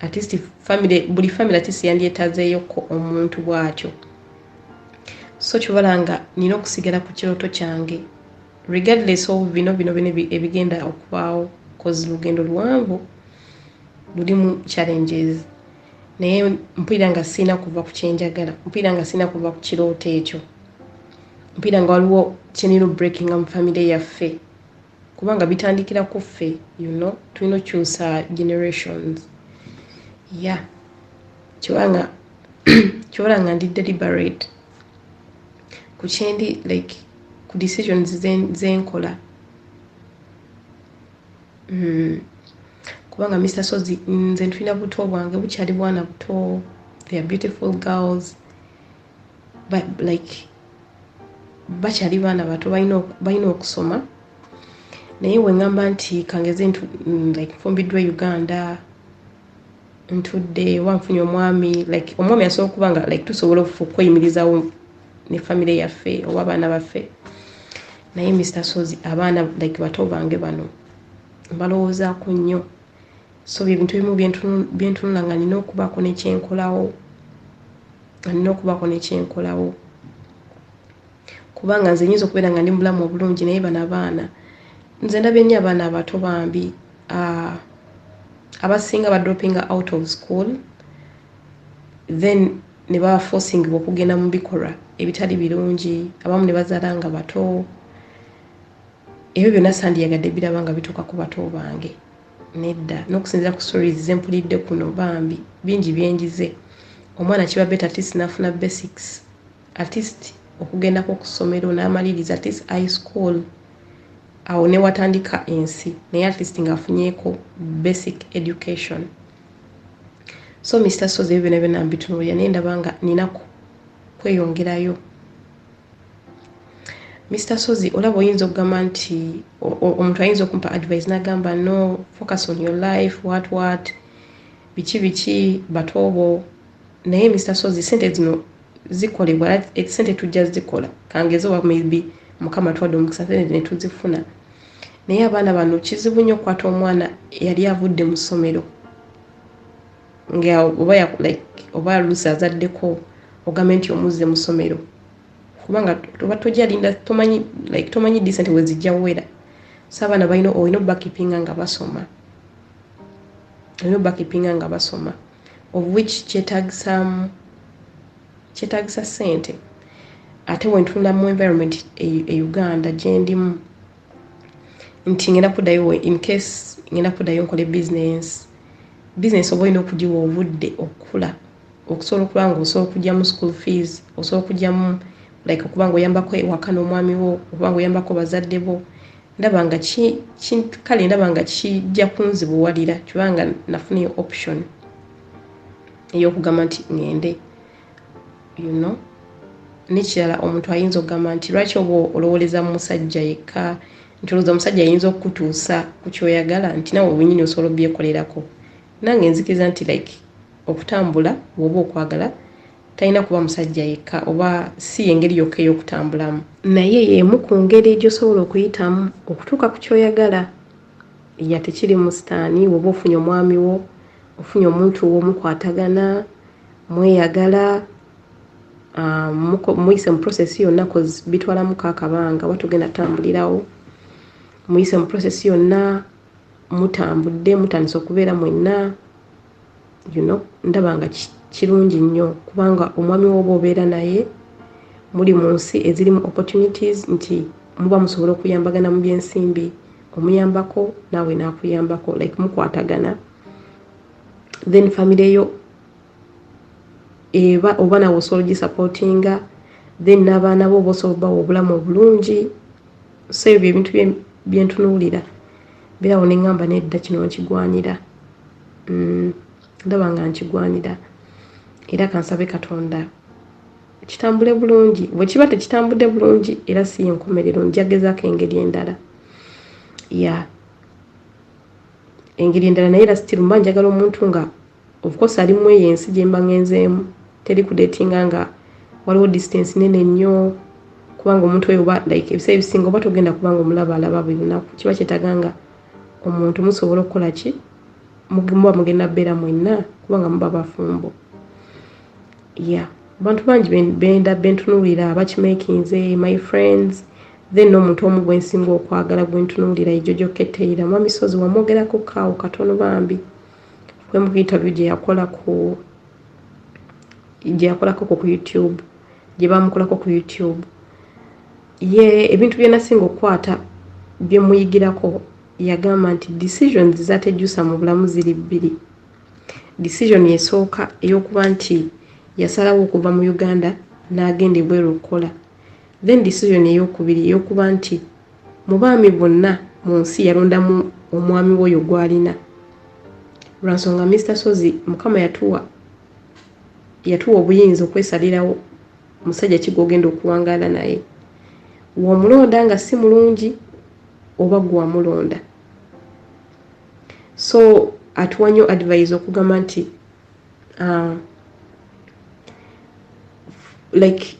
At least family, buli family at least yandyetaazeeyoko omuntu bw'atyo. So kibala nga nina okusigala ku kirooto kyange regardless of bino ebigenda okubaawo, cause lugendo luwanvu, lulimu challenges, naye mpulira nga siina kuva ku kyenjagala, mpulira nga siina kuva ku kirooto ekyo, mpulira nga waliwo kyenina breakinga mu famire yaffe, kubanga bitandikira ku ffe. Tulina okukyusa generations. Ya, kibanga kibala nga ndi deliberate ku kyendi, like ku decisions zenkola. Kubanga Mr Sozi, nze ntulina buto bwange bukyali bwana buto, they are beautiful girls, but like bakyali baana bato, balina okusoma. Naye weŋŋamba nti kangeze like nfumbiddwa e Uganda, ntudde oba nfunye omwami, like omwami asobola okuba nga like tusobola okweyimirizawo ne famire yaffe oba abaana baffe. Naye Mr Sozi, abaana like bato bange bano mbalowoozaako nnyo. So byebintu ebimu byentunula nga nina okubaako nekyenkolawo, nga nina okubaako nekyenkolawo. Kubanga nze nyinza okubeera nga ndi mubulamu obulungi, naye bano abaana, nze ndabye nnyo abaana abato bambi, abasinga badroppinga out of school, then ne baforcingibwa okugenda mu bikolwa ebitali birungi, abamu ne bazaala nga bato. Ebyo byonna sandiyagadde biraba nga bituuka ku bato bange, nedda. N'okusinziira ku stories zempulidde kuno, bambi bingi byenjize. Omwana kiba better at least n'afuna basics, at least okugendako ku ssomero n'amaliriza at least high school, awo ne watandika ensi, naye at least ng'afunyeeko basic education. So Mr Sozi, ebyo byonna byonna mbitunuulira, naye ndaba nga nina kweyongerayo. Mr Sozi, olaba oyinza okugamba nti omuntu ayinza okumpa advice n'agamba, "No, focus on your life, what what, biki biki, batoobo." Naye Mr Sozi, sente zino zikolebwa, sente tujja zikola, kangeze oba maybe Mukama tuwadde omukisa, sente ne tuzifuna. Naye abaana bano kizibu nnyo okukwata omwana eyali avudde mu ssomero nga oba like oba luusi azaddeko, ogambe nti omuzze mu ssomero, kubanga oba tojalinda, tomanyi, like tomanyi ddi sente wezijja wera. So abaana balina, olina obakeepinga nga basoma, olina obakeepinga nga basoma, of which kyetagisaamu, kyetagisa ssente. Ate wentunula mu environment e Uganda gyendimu, nti ngenda kuddayo, in case ngenda kuddayo nkole business, business oba olina okugiwa obudde okukula, okusobola okuba nga osobola okugyamu school fees, osobola okugyamu like okuba nga oyambako ewaka n'omwami wo, okuba nga oyambako bazadde bo. Ndaba nga kale ndaba nga kijja kunzibuwalira, kubanga nafunayo option ey'okugamba nti ŋŋende. Nekirala, omuntu ayinza okugamba nti lwaki oba olowoleza mu musajja yekka, nti olowooza omusajja ayinza okukutuusa ku kyoyagala, nti nawe wenyini osobola obyekolerako. Nange nzikiriza nti like okutambula bw'oba okwagala talina kuba musajja yekka, oba si engeri yokka ey'okutambulamu, naye y'emu ku ngeri gy'osobola okuyitamu okutuuka ku kyoyagala. Ya, tekiri mu sitaani. Bw'oba ofunye omwami wo, ofunye omuntu wo, mukwatagana, mweyagala, muyise mu process yonna, cause bitwalamuko akabanga oba tugenda tambulirawo, muyise mu process yonna, mutambudde, mutandise okubeera mwenna, ndaba nga kirungi nnyo, kubanga omwami wo oba obeera naye muli mu nsi ezirimu opportunities, nti muba musobola okuyambagana mu byensimbi, omuyambako naawe n'akuyambako, like mukwatagana. Then family yo eba oba nawe osobola ogisupportinga, then n'abaana bo oba osobola obbawa obulamu obulungi. So ebyo ebintu byentunuulira birawo neŋŋamba, nedda, kino nkigwanira. Ndaba nga nkigwanira, era kansabe Katonda kitambule bulungi. Bwe kiba tekitambudde bulungi, era si yenkomerero, njagezaako engeri endala, ya engeri endala. Naye era still mba njagala omuntu nga of course ali mu eyo ensi gye mba ngenzeemu, teri kudatinga nga waliwo distance nene nnyo, kubanga omuntu oyo oba like ebiseera ebisinga oba togenda kubanga omulaba alaba buli lunaku. Kiba kyetaaga nga omuntu musobola okukola ki, muba mugenda bbeera mwenna, kubanga muba bafumbo. Ya, bantu bangi benda bentunuulira abakimakinze, my friends, then n'omuntu omu gwensinga okwagala gwentunuulira ye Jojo Keteira. Mwami Sozi wamwogerako kaawo katono bambi kwemu interview gye yakola ku gye yakolako ku YouTube, gye bamukolako ku YouTube. Ye ebintu bye nasinga okukwata bye muyigirako, yagamba nti decisions zatejjusa mu bulamu ziri bbiri. Decision esooka ey'okuba nti yasalawo okuva mu Uganda n'agenda ebweru okukola, then decision ey'okubiri ey'okuba nti mu baami bonna mu nsi yalondamu omwami w'oyo gw'alina. Lwansonga Mr Sozi, Mukama yatuwa yatuwa obuyinza okwesalirawo musajja ki gw'ogenda okuwangaala naye. W'omulonda nga si mulungi, oba gwe wamulonda. So atuwa nnyo advice okugamba nti like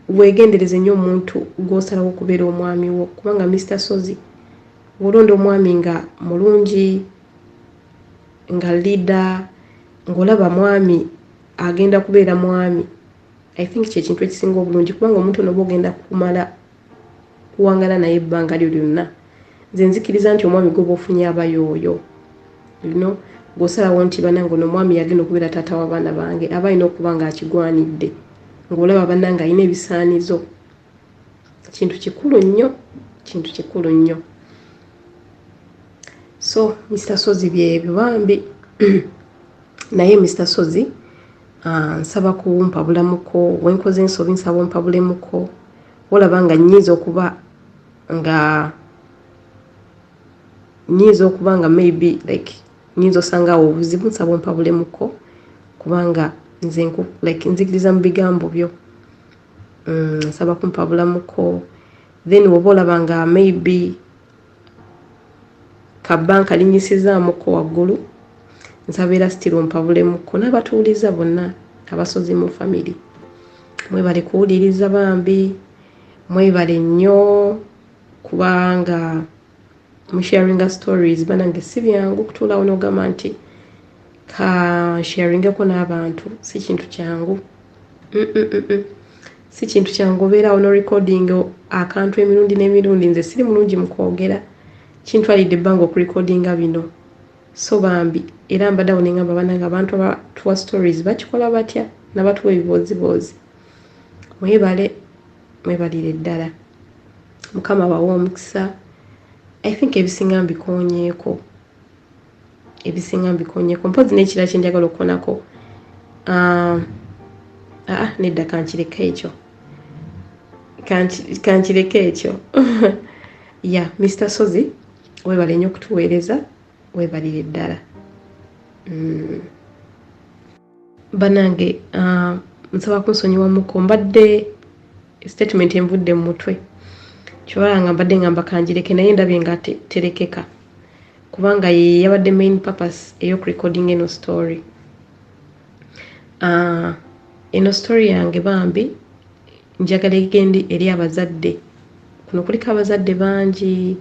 weegendereze nnyo omuntu gw'osalawo okubeera omwami wo, kubanga Mr Sozi, bw'olonda omwami nga mulungi, nga leader, ng'olaba mwami agenda kubeera mwami, I think kyekintu ekisinga obulungi, kubanga omuntu ono oba ogenda kumala okuwangala naye ebbanga lyo lyonna. Nze nzikiriza nti omwami gwoba ofunye aba yooyo, you know, gw'osalawo nti banange ono omwami yagenda okubeera taata w'abaana bange, aba alina okuba nga akigwanidde, ng'olaba bannange alina ebisaanizo. Kintu kikulu nnyo, kintu kikulu nnyo. So Mr Sozi byebyo bambi. Naye Mr Sozi, nsaba kumpabulamuko, wenkoze ensobi nsaba ompabulemuko, olaba nga nnyinza okuba nga maybe like nnyinza osanga awo obuzibu, nsaba ompabulemuko kubanga nze like nzikiriza mu bigambo byo. Nsaba kumpabulamuko. Then woba olaba nga maybe kabanka linyisizaamuko waggulu, nsaba era still ompabulemuko. N'abatuwuliza bonna abasozi mu family, mwebale kuwuliriza bambi, mwebale nnyo kubanga musharinga stories. Banange si byangu kutuulawo n'ogamba nti ka sharingeko n'abantu, si kintu kyangu. Si kintu kyangu obeerawo no recording akantu emirundi n'emirundi. Nze siri mulungi mu kwogera, kintwalidde ebbanga okurecordinga bino. So bambi era mbaddeawo ne ngamba bannange abantu abatuwa stories bakikola batya, nabatuwa ebibooziboozi. Mwebale, mwebalire ddala, Mukama abawe omukisa. I think ebisinga mbikoonyeeko, ebisinga mbikoonyeeko. Mpozi n'ekirala kye njagala okukonako, nedda, kankireke ekyo, kankireke ekyo. Ya Mr Sozi, weebale nnyo okutuweereza, weebalire ddala. Bannange, nsaba kunsonyiwamuko, mbadde statement envudde mu mutwe, kyobala nga mbadde ngamba kanjireke, naye ndabye nga terekeka kubanga ye yabadde main purpose ey'okurecording eno story. Eno story yange bambi njagala egende eri abazadde. Kuno kuliko abazadde bangi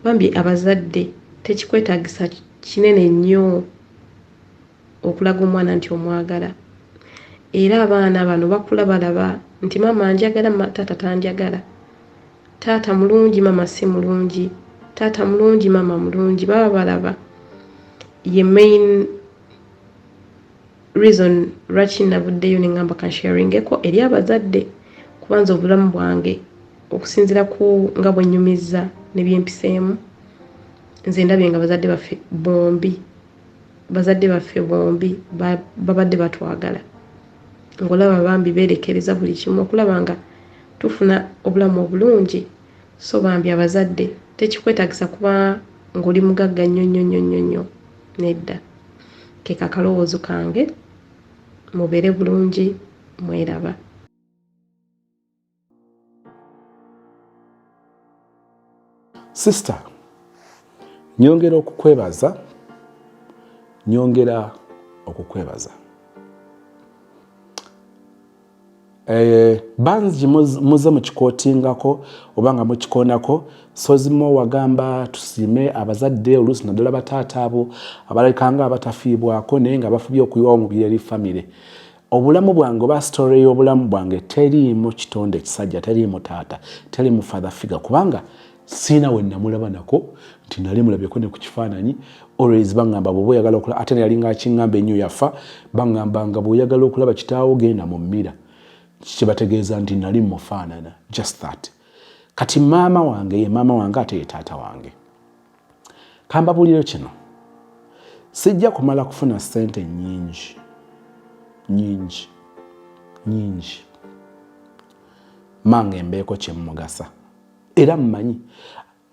bambi. Abazadde, tekikwetaagisa kinene nnyo okulaga omwana nti omwagala, era abaana bano bakula balaba nti maama njagala, taata tanjagala, taata mulungi, maama si mulungi, taata mulungi, maama mulungi. Baba balaba. Ye main reason lwaki navuddeyo ne ŋŋamba kansharingeko eri abazadde, kubanza obulamu bwange okusinziira ku nga bwe nnyumizza ne byempiseemu, nze ndabye nga bazadde baffe bombi, bazadde baffe bombi babadde batwagala, ng'olaba bambi beerekereza buli kimu okulaba nga tufuna obulamu obulungi. So bambi abazadde, tekikwetaagisa kuba ng'oli mugagga nnyo nnyo nnyo nnyo nnyo, nedda. Ke kakalowoozo kange. Mubeere bulungi, mweraba. Sister, nyongera okukwebaza, nyongera okukwebaza. Bangi muze mukikootingako oba nga mukikonako. Sozimo wagamba tusiime abazadde, oluusi naddala bataata abo abalabikanga abatafiibwako naye nga bafubye okuyiwawo omubiri eri famire. Obulamu bwange oba story y'obulamu bwange teriimu kitonde ekisajja, teriimu taata, teriimu father figure, kubanga siina we namulaba nako nti nali mulabyeko ne ku kifaananyi. Always baŋŋamba bw'oba oyagala okulaba, ate neyalinga akiŋŋamba ennyo yafa, baŋŋamba nga bw'oyagala okulaba kitaawo genda mu mmira, kibategeeza nti nali mufaanana, just that. Kati maama wange ye maama wange ate ye taata wange. Kambabuulire kino, sijja kumala kufuna ssente nnyingi nnyingi nnyingi mange embeeko kyemmugasa. Era mmanyi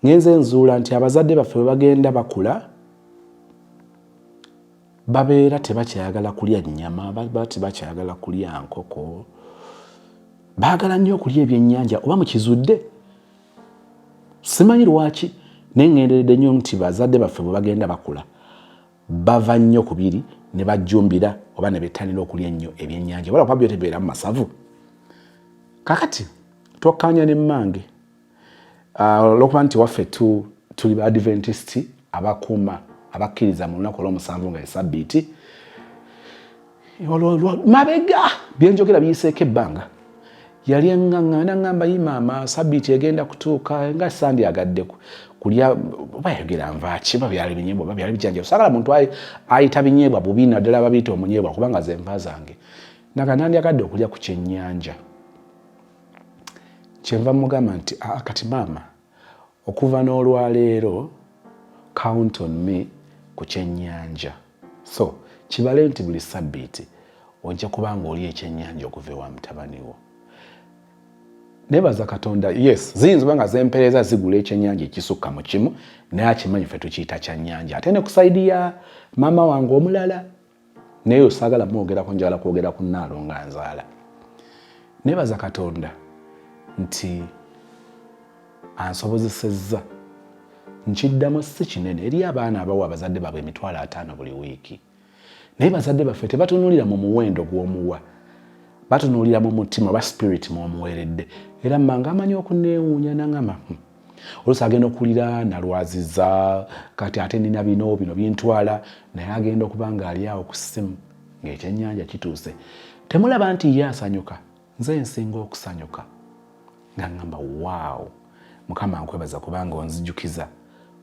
ngenze nzuula nti abazadde baffe bwe bagenda bakula babeera tebakyayagala kulya nnyama, baba tebakyayagala kulya nkoko, baagala nnyo okulya ebyennyanja. Oba mukizudde, simanyi lwaki, naye ŋŋenderedde nnyo nti bazadde baffe bwe bagenda bakula bava nnyo ku biri ne bajjumbira oba ne bettanira okulya ennyo ebyennyanja, wala kuba byo tebibeera mu masavu. Kakati twakkaanya ne mmange, olwokuba nti waffe tuli ba Adventist abakuuma, abakkiriza mu lunaku olw'omusanvu nga esabbiiti. Mabega byenjogera biyiseeko ebbanga. Yali eŋŋaŋŋa naŋŋamba, "Yi maama, sabiiti egenda kutuuka nga sandyagadde kulya." Oba yayogera nvaaki, oba byali binyeebwa, oba byali bijanjalo. Saagala muntu ayita binyeebwa bubi, naddala babiyita omunyeebwa, kubanga ze nva zange. Naga nandyagadde okulya ku kyennyanja. Kyenva mugamba nti, "Aa, kati maama, okuva n'olwaleero count on me ku kyennyanja." So kibale nti buli sabbiiti ojja kuba nga oli ekyennyanja okuva ewa mutabani wo. Nebaza Katonda. Yes, ziyinza oba nga zempeereza zigula ekyennyanja ekisukka mu kimu, naye akimanyi ffe tukiyita kyannyanja. Ate ne ku side ya maama wange omulala, naye osaagala mwogerako, njagala kwogera ku naalo nga nzaala. Nebaza Katonda nti ansobozesezza. Nkiddamu, si kinene eri abaana abawa abazadde baabwe 50,000 buli wiiki, naye bazadde baffe tebatunuulira mu muwendo gw'omuwa, batunuulira mu mutima oba spirit mw'omuweeredde. Era mmange amanyi okuneewuunya, naŋama, Oluusi agenda okuwulira nalwaziza, kati ate nina bino bino bintwala, naye agenda okuba nga ali awo ku ssimu ng'ekyennyanja kituuse. Temulaba nti ye asanyuka, nze nsinga okusanyuka, nga ŋŋamba, "Waawo, Mukama nkwebaza kubanga onzijukiza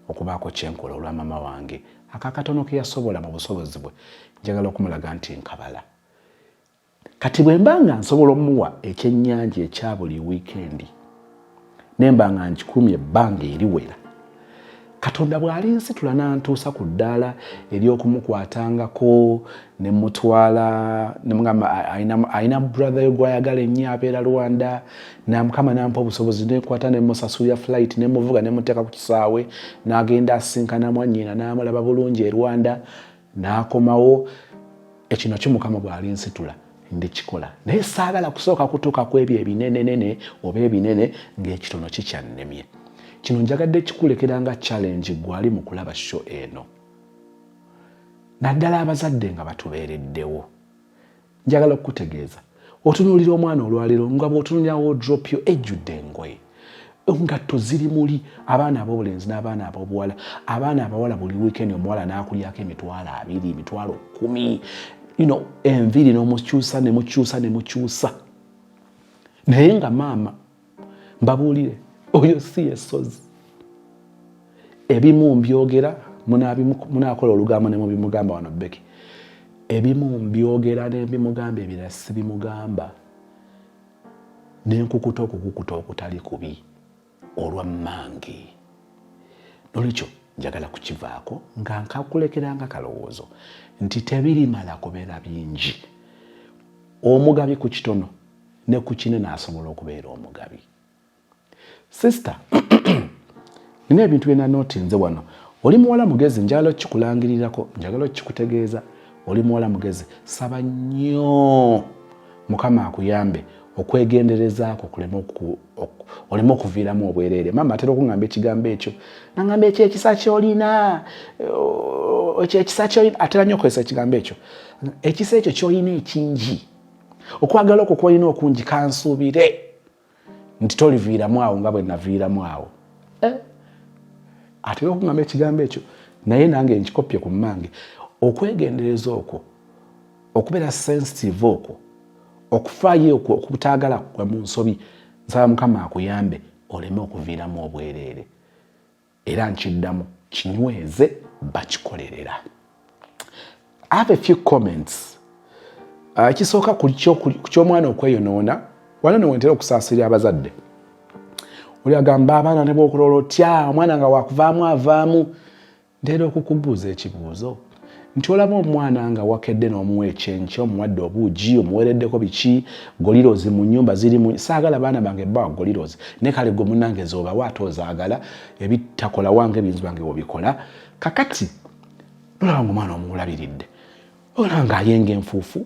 okubaako kyenkola olwa mama wange akakatono ke yasobola mu busobozi bwe. Njagala okumulaga nti nkabala." Kati bwe mba nga nsobola omuwa ekyennyanja ekya buli wiikendi, nemba nga nkikumye ebbanga eriwera, Katonda bw'alinsitula n'antuusa ku ddaala ery'okumukwatangako ne mutwala, nemugamba alina brother yo gwayagala ennyo abeera Rwanda, na Mukama nampa obusobozi nekwata nemusasulira flight, nemuvuga, nemuteeka ku kisaawe, n'agenda asinkana mwannyina, n'amulaba bulungi e Rwanda, n'akomawo. Ekino ki Mukama bw'alinsitula ndikikola, naye saagala kusooka kutuuka ku ebyo ebinenenene oba ebinene ng'ekitono kikyannemye. Kino njagadde kikulekera nga challenge gwali mu kulaba show eno, naddala abazadde nga batubeereddewo. Njagala okukutegeeza, otunuulira omwana olwaleero nga bw'otunuulira wardrobe yo ejjudde engoye, engatto ziri muli, abaana ab'obulenzi n'abaana ab'obuwala. Abaana abawala buli weekend omuwala n'akulyako 20,000, 10,000, enviiri n'omukyusa, nemukyusa, nemukyusa. Naye nga maama, mbabuulire, oyo si yesozi. Ebimu mbyogera, munakola olugambo ne mubimugamba wano Beki. Ebimu mbyogera nembimugamba, ebirala sibimugamba, nenkukuta okukukuta okutali kubi olwa mmange. Nolwekyo njagala kukivaako nga nkakulekeranga kalowoozo nti tebirimala kubeera bingi. Omugabi ku kitono ne ku kinene asobola okubeera omugabi. Sister, nina ebintu bye nanootinze wano. Oli muwala mugezi, njagala okikulangirirako, njagala okikutegeeza, oli muwala mugezi. Saba nnyo Mukama akuyambe okwegenderezaako oleme okuviiramu obwereere. Maama atera okuŋŋamba ekigambo ekyo, naŋŋamba, "Ekyo ekisa kyolina, ekyo ekisa kyolina." Atera nnyo okukozesa ekigambo ekyo, "Ekisa ekyo kyolina ekingi, okwagala okwo kwolina okungi, kansuubire nti toliviiramu awo nga bwe naviiramu awo." Eh? Atera okuŋŋamba ekigambo ekyo, naye nange nkikopye ku mmange. Okwegendereza okwo, okubeera sensitive okwo, okufaayo okwo, okutaagala kugwa mu nsobi, nsaba Mukama akuyambe oleme okuviiramu obwereere. Era nkiddamu, kinyweze, bakikolerera. I have a few comments. Ekisooka ku ky'omwana okweyonoona, wano newentera okusaasirira abazadde. Oli agamba abaana ne bwokulola otya omwana nga wakuvaamu avaamu. Ntera okukubuuza ekibuuzo nti olaba omwana nga wakedde n'omuwa ekyenkya, omuwadde obuugi, omuweereddeko biki, golirozi mu nyumba ziri mu. Saagala baana bange bawa golirozi, naye kale gwe munange zoobawa ate ozaagala ebitakola wange ebintu bange wobikola. Kakati nolaba nga omwana omuwulabiridde, olaba nga ayenga enfuufu,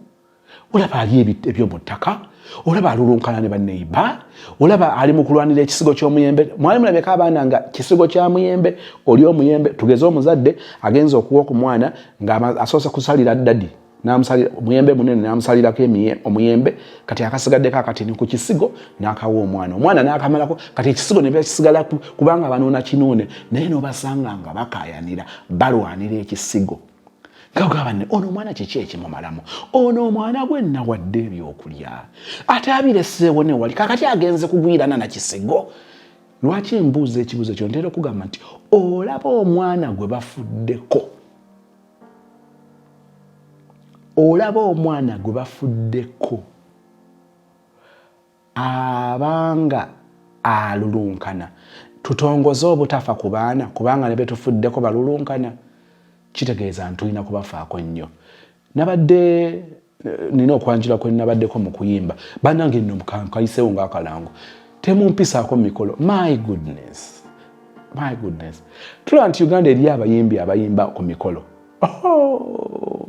olaba ali ebyomu ttaka, olaba alulunkana ne baneiba, olaba ali mu kulwanira ekisigo ky'omuyembe. Mwali mulabeko abaana nga kisigo kya muyembe, oli omuyembe, tugeze omuzadde agenza okuwa ku mwana nga asoose kusalira daddy, namusalira omuyembe munene, namusalirako omuyembe, kati akasigaddeko akatini ku kisigo n'akawa omwana, omwana n'akamalako, kati ekisigo ne kisigala kubanga banuuna kinuune, naye n'obasanga nga bakayanira, balwanira ekisigo. Nga banne, ono omwana kiki ekimumalamu? Ono omwana gwe nawadde ebyokulya ate abireseewo newali, kakati agenze kugwirana na kisigo. Lwaki mbuuza ekibuuzo kyo? Ntera okugamba nti olaba omwana gwe bafuddeko, olaba omwana gwe bafuddeko abanga alulunkana. Tutongoze obutafa ku baana, kubanga ne betufuddeko balulunkana. Kitegeeza ntulina kubafaako nnyo. Nabadde nina okwanjula kwe nabaddeko mu kuyimba. Bannange nno kayiseewo ng'akalango, temumpisaako mu mikolo. My goodness, my goodness! Tulaba nti Uganda eri abayimbi abayimba ku mikolo, oh!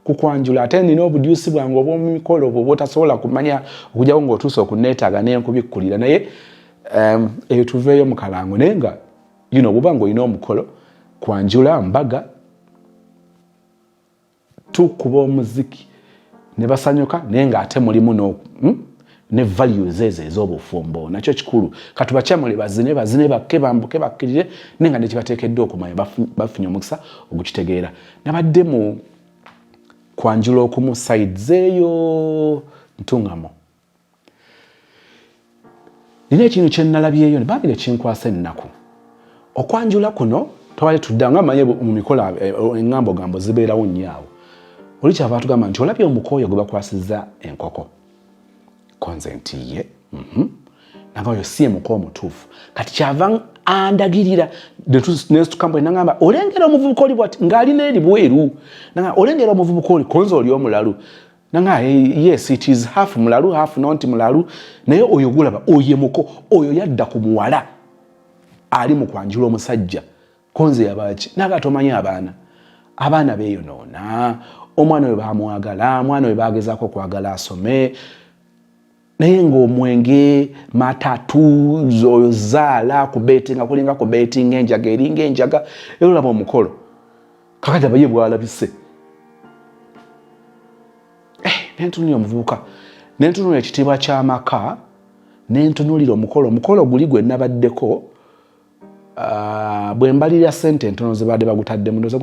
Kukwanjula. Ate nina obudyusi bwange obwomumikolo obwo bwotasobola kumanya okujjako ng'otuuse okuneetaaga nenkubikkulira. Naye eyo tuveeyo mu kalango. Naye nga bwoba nga olina omukolo, kwanjula, mbaga, tukuba omuziki ne basanyuka, naye ng'ate mulimu ne values ezo ez'obufumbo. Nakyo kikulu. Katubakyamule, bazine bazine, bakke bambuke bakkirire, naye nga nekibateekeddwa okumanya bafunye omukisa ogukitegeera. Nabadde mu kwanjula okumu sides eyo Ntungamo. Nina ekintu kyenalabyeyo bambi nekinkwasa ennaku. Okwanjula kuno twabadde tudda nga manye mu mikolo eŋŋambo gambo zibeerawo nnyo awo. Oli kyava atugamba nti olabye omukooyo gwe bakwasizza enkoko? Konze nti ye Nanga oyo si emuko omutuufu. Kati kyava andagirira nesitukambo, nagamba, "Olengera omuvubuka oli bwati ng'alina eri bweru?" Nagamba, "Olengera omuvubuka oli?" Konze, "Oli omulalu?" Nanga, "Yes, it is half mulalu, half not mulalu. Naye oyo gulaba oye muko oyo yadda ku muwala ali mu kwanjula omusajja." Konze, "Yabaki?" Naga, "Tomanyi abaana beeyonoona. Omwana we bamwagala, omwana we bagezaako okwagala asome, naye ng'omwenge, matatu, oyo zaala kubetinga, kulinga kubetinga enjaga, eringa enjaga. Era olaba omukolo kakati abaye bwalabise." Nentunulira omuvubuka, nentunulira ekitiibwa ky'amaka, nentunulira omukolo. Omukolo guli gwe nabaddeko, bwe mbalirira sente entono zebadde bagutaddemu, ndowooza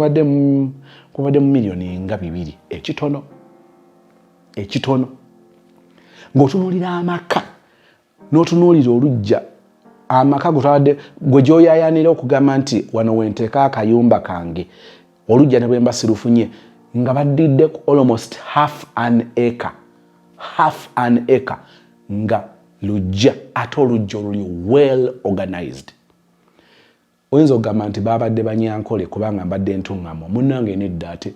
kubadde mu miliyoni nga 2, ekitono ekitono. Ng'otunuulira amaka n'otunuulira olujja, amaka gwe gwe gyoyayanira okugamba nti wano wenteeka akayumba kange, olujja ne bwemba sirufunye, nga baddidde almost half an acre, half an acre nga lujja, ate olujja oluli well organized. Oyinza okugamba nti babadde Banyankole kubanga mbadde Ntuŋŋamo. Munnange nedda, ate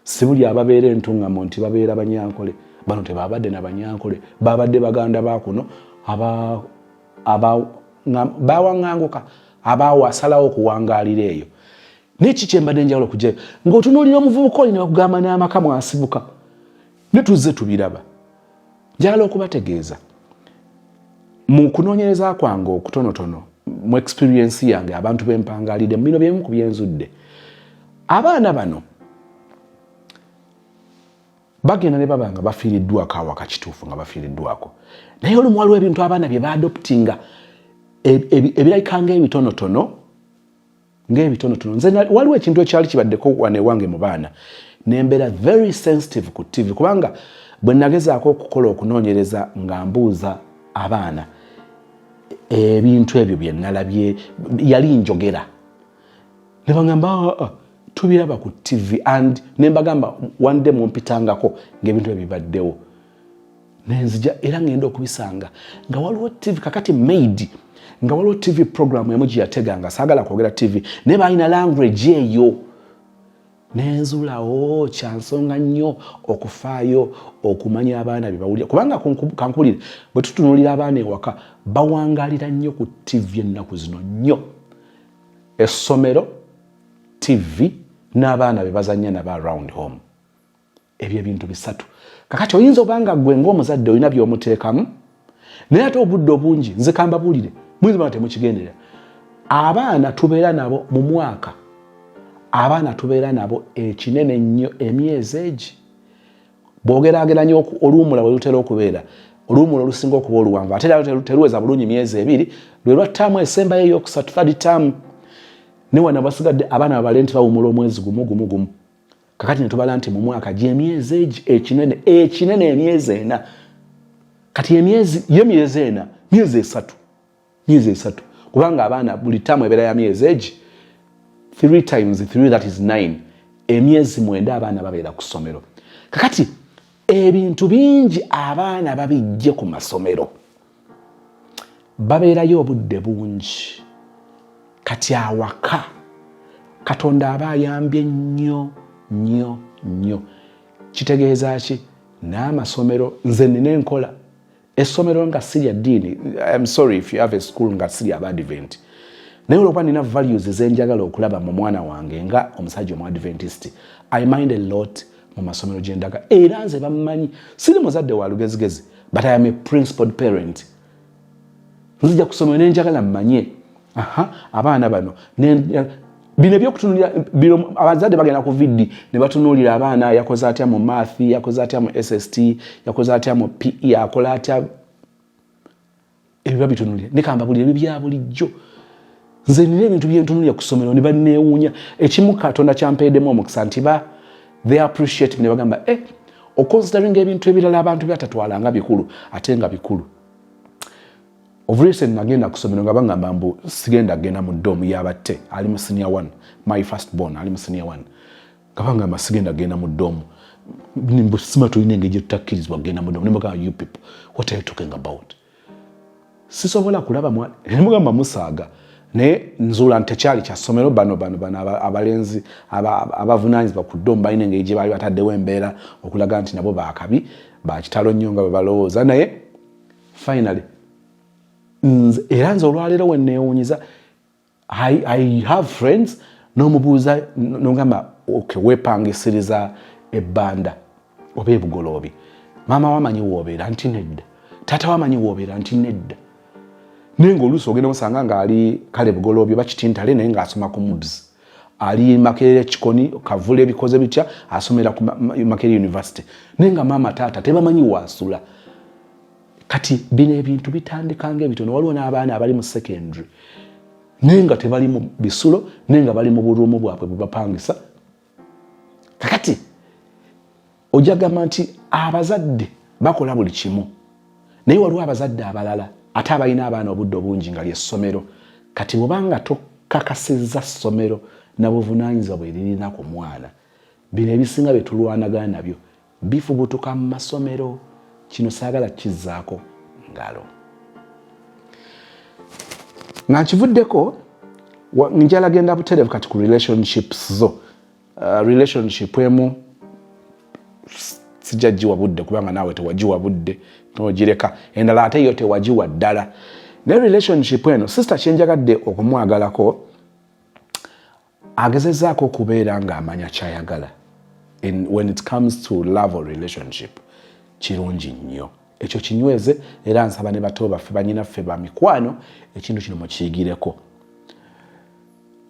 si buli ababeera Entuŋŋamo nti babeera Banyankole. Bano tebabadde nabanyankole, babadde baganda bakuno bawaŋŋanguka, abawasalawo okuwangaalira eyo. Naye ki kyembadde njagala okugyayo, ng'otunuulira omuvubuka oli ne bakugamba n'amaka mwasibuka, ne tuzze tubiraba. Njagala okubategeeza mu kunoonyereza kwange okutonotono, mu experience yange, abantu bempangalidde mu bino, byemu ku byenzudde, abaana bano bagenda ne baba nga bafiiriddwako awaka. Kituufu nga bafiiriddwako, naye olumu waliwo ebintu abaana bye baadoptinga ebirabika ngaebitonotono, ngaebitonotono. Nze waliwo ekintu ekyali kibaddeko wano ewange mu baana, nembeera very sensitive ku TV, kubanga bwe nagezaako okukola okunoonyereza nga mbuuza abaana ebintu ebyo bye nalabye, yali njogera ne bagamba, "Ah, ah, tubiraba ku TV." And ne mbagamba, "One day mumpitangako ng'ebintu ebyo bibaddewo." Nenzija era ngenda okubisanga nga waliwo TV. Kakati maid, nga waliwo TV program emu gye yateganga, saagala kwogera TV, naye balina language eyo. Nenzulawo kyansonga nnyo okufaayo okumanya abaana bye bawulira, kubanga kankuwulire, bwe tutunuulira abaana ewaka, bawangalira nnyo ku TV ennaku zino nnyo. Essomero, TV, n'abaana be bazannya nabo around home, ebyo ebintu bisatu. Kakati oyinza obanga gwe ng'omuzadde olina by'omuteekamu, naye ate obudde obungi, nze kambabuulire, muyinza obanga temukigenderera, abaana tubeera nabo mu mwaka, abaana tubeera nabo ekinene nnyo emyezi egi. Bw'ogeraageranya oluwumula bwe lutera okubeera, oluwumula olusinga okuba oluwanvu, ate era teruweza bulungi myezi 2, lwe lwa ttaamu esembayo eyokusatu, third term. Ne wano basigadde abaana babale nti bawumula omwezi gumu gumu gumu. Kakati netubala nti mu mwaka gyemyezi egi ekinene ekinene emyezi 4. Kati emyezi ye myezi 4, myezi 3, myezi 3, kubanga abaana buli tamu ebeera ya myezi egi 3 times 3, that is 9, emyezi 9 abaana babeera ku ssomero. Kakati ebintu bingi abaana babijje ku masomero, babeerayo obudde bungi. Kati awaka Katonda aba ayambye nnyo nnyo nnyo. Kitegeeza ki? N'amasomero, nze nina enkola, essomero nga si lya ddiini, I'm sorry if you have a school nga si lya Badvent, naye olwokuba nina values ezenjagala okulaba mu mwana wange nga omusajja omuadventist, I mind a lot mu masomero gyendaga. Era nze bammanyi, siri muzadde wa lugezigezi, but I am a principled parent. Nzija ku ssomero nenjagala mmanye, aha, abaana bano bino ebyokutunulira bino, abazadde bagenda ku VD ne batunuulira abaana, yakoze atya mu math, yakoze atya mu SST, yakoze atya mu PE, akola atya, ebyo babitunulira. Nekamba buli ebyo bya bulijjo. Nze nina ebintu byentunulira ku ssomero ne banneewuunya. Ekimu Katonda kyampeeddemu omukisa nti ba they appreciate me, ne bagamba, "Eh, oconsideringa ebintu ebirala abantu byatatwala nga bikulu, ate nga bikulu." Of recent nagenda ku ssomero nga bagamba mbu sigenda genda mu dorm yabatte ali mu senior one, my first born ali mu senior one, nga bagamba sigenda genda mu dorm, mbu sima tulina engeri gye tutakkirizibwa kugenda mu dorm. Nemugamba, "You people, what are you talking about? Sisobola kulaba mwana." Nemugamba, "Musaaga." Naye nzuula nti tekyali kya ssomero. Bano bano bano abalenzi abavunaanyizibwa ku dorm balina engeri gye baali bataddewo embeera okulaga nti nabo bakabi bakitalo nnyo nga bwe balowooza. Naye finally nze, era nze olwaleero wenneewuunyiza, I have friends n'omubuuza nogamba, "Okay, weepangisiriza ebbanda oba ebugoloobi, maama wamanyi woobeera?" Nti nedda. Taata wamanyi woobeera? Nti nedda. Naye ngaoluusi ogenda musanga ngaali kale bugoloobi oba Kitintale, naye ng'asoma ku MUBS, ali Makerere Kikoni, Kavule, ebikoze bitya, asomera ku Makerere University, naye nga maama taata tebamanyi waasula. Kati bino ebintu bitandika nga ebitono. Waliwo n'abaana abali mu secondary naye nga tebali mu bisulo, naye nga bali mu buruumu bwabwe bwebapangisa. Kakati ojja gamba nti abazadde bakola buli kimu, naye waliwo abazadde abalala ate abalina abaana obudde obungi nga lyessomero. Kati bwobanga tokakasizza ssomero na buvunaanyizibwa bwe lirina ku mwana, bino ebisinga bye tulwanagana nabyo bifubutuka mu masomero. Kino saagala kizzaako ngalo. Nga nkivuddeko, njala genda butereevu kati ku relationships zo. Relationship emu sijja giwa budde kubanga naawe tewagiwa budde nogireka, endala ate yo tewagiwa ddala. Naye relationship eno, sister, kyenjagadde okumwagalako, agezezaako okubeera ng'amanya kyayagala when it comes to love or relationship. Kirungi nnyo ekyo, kinyweze. Era nsaba ne bato baffe, banyinaffe, bamikwano, ekintu kino mukiyigireko.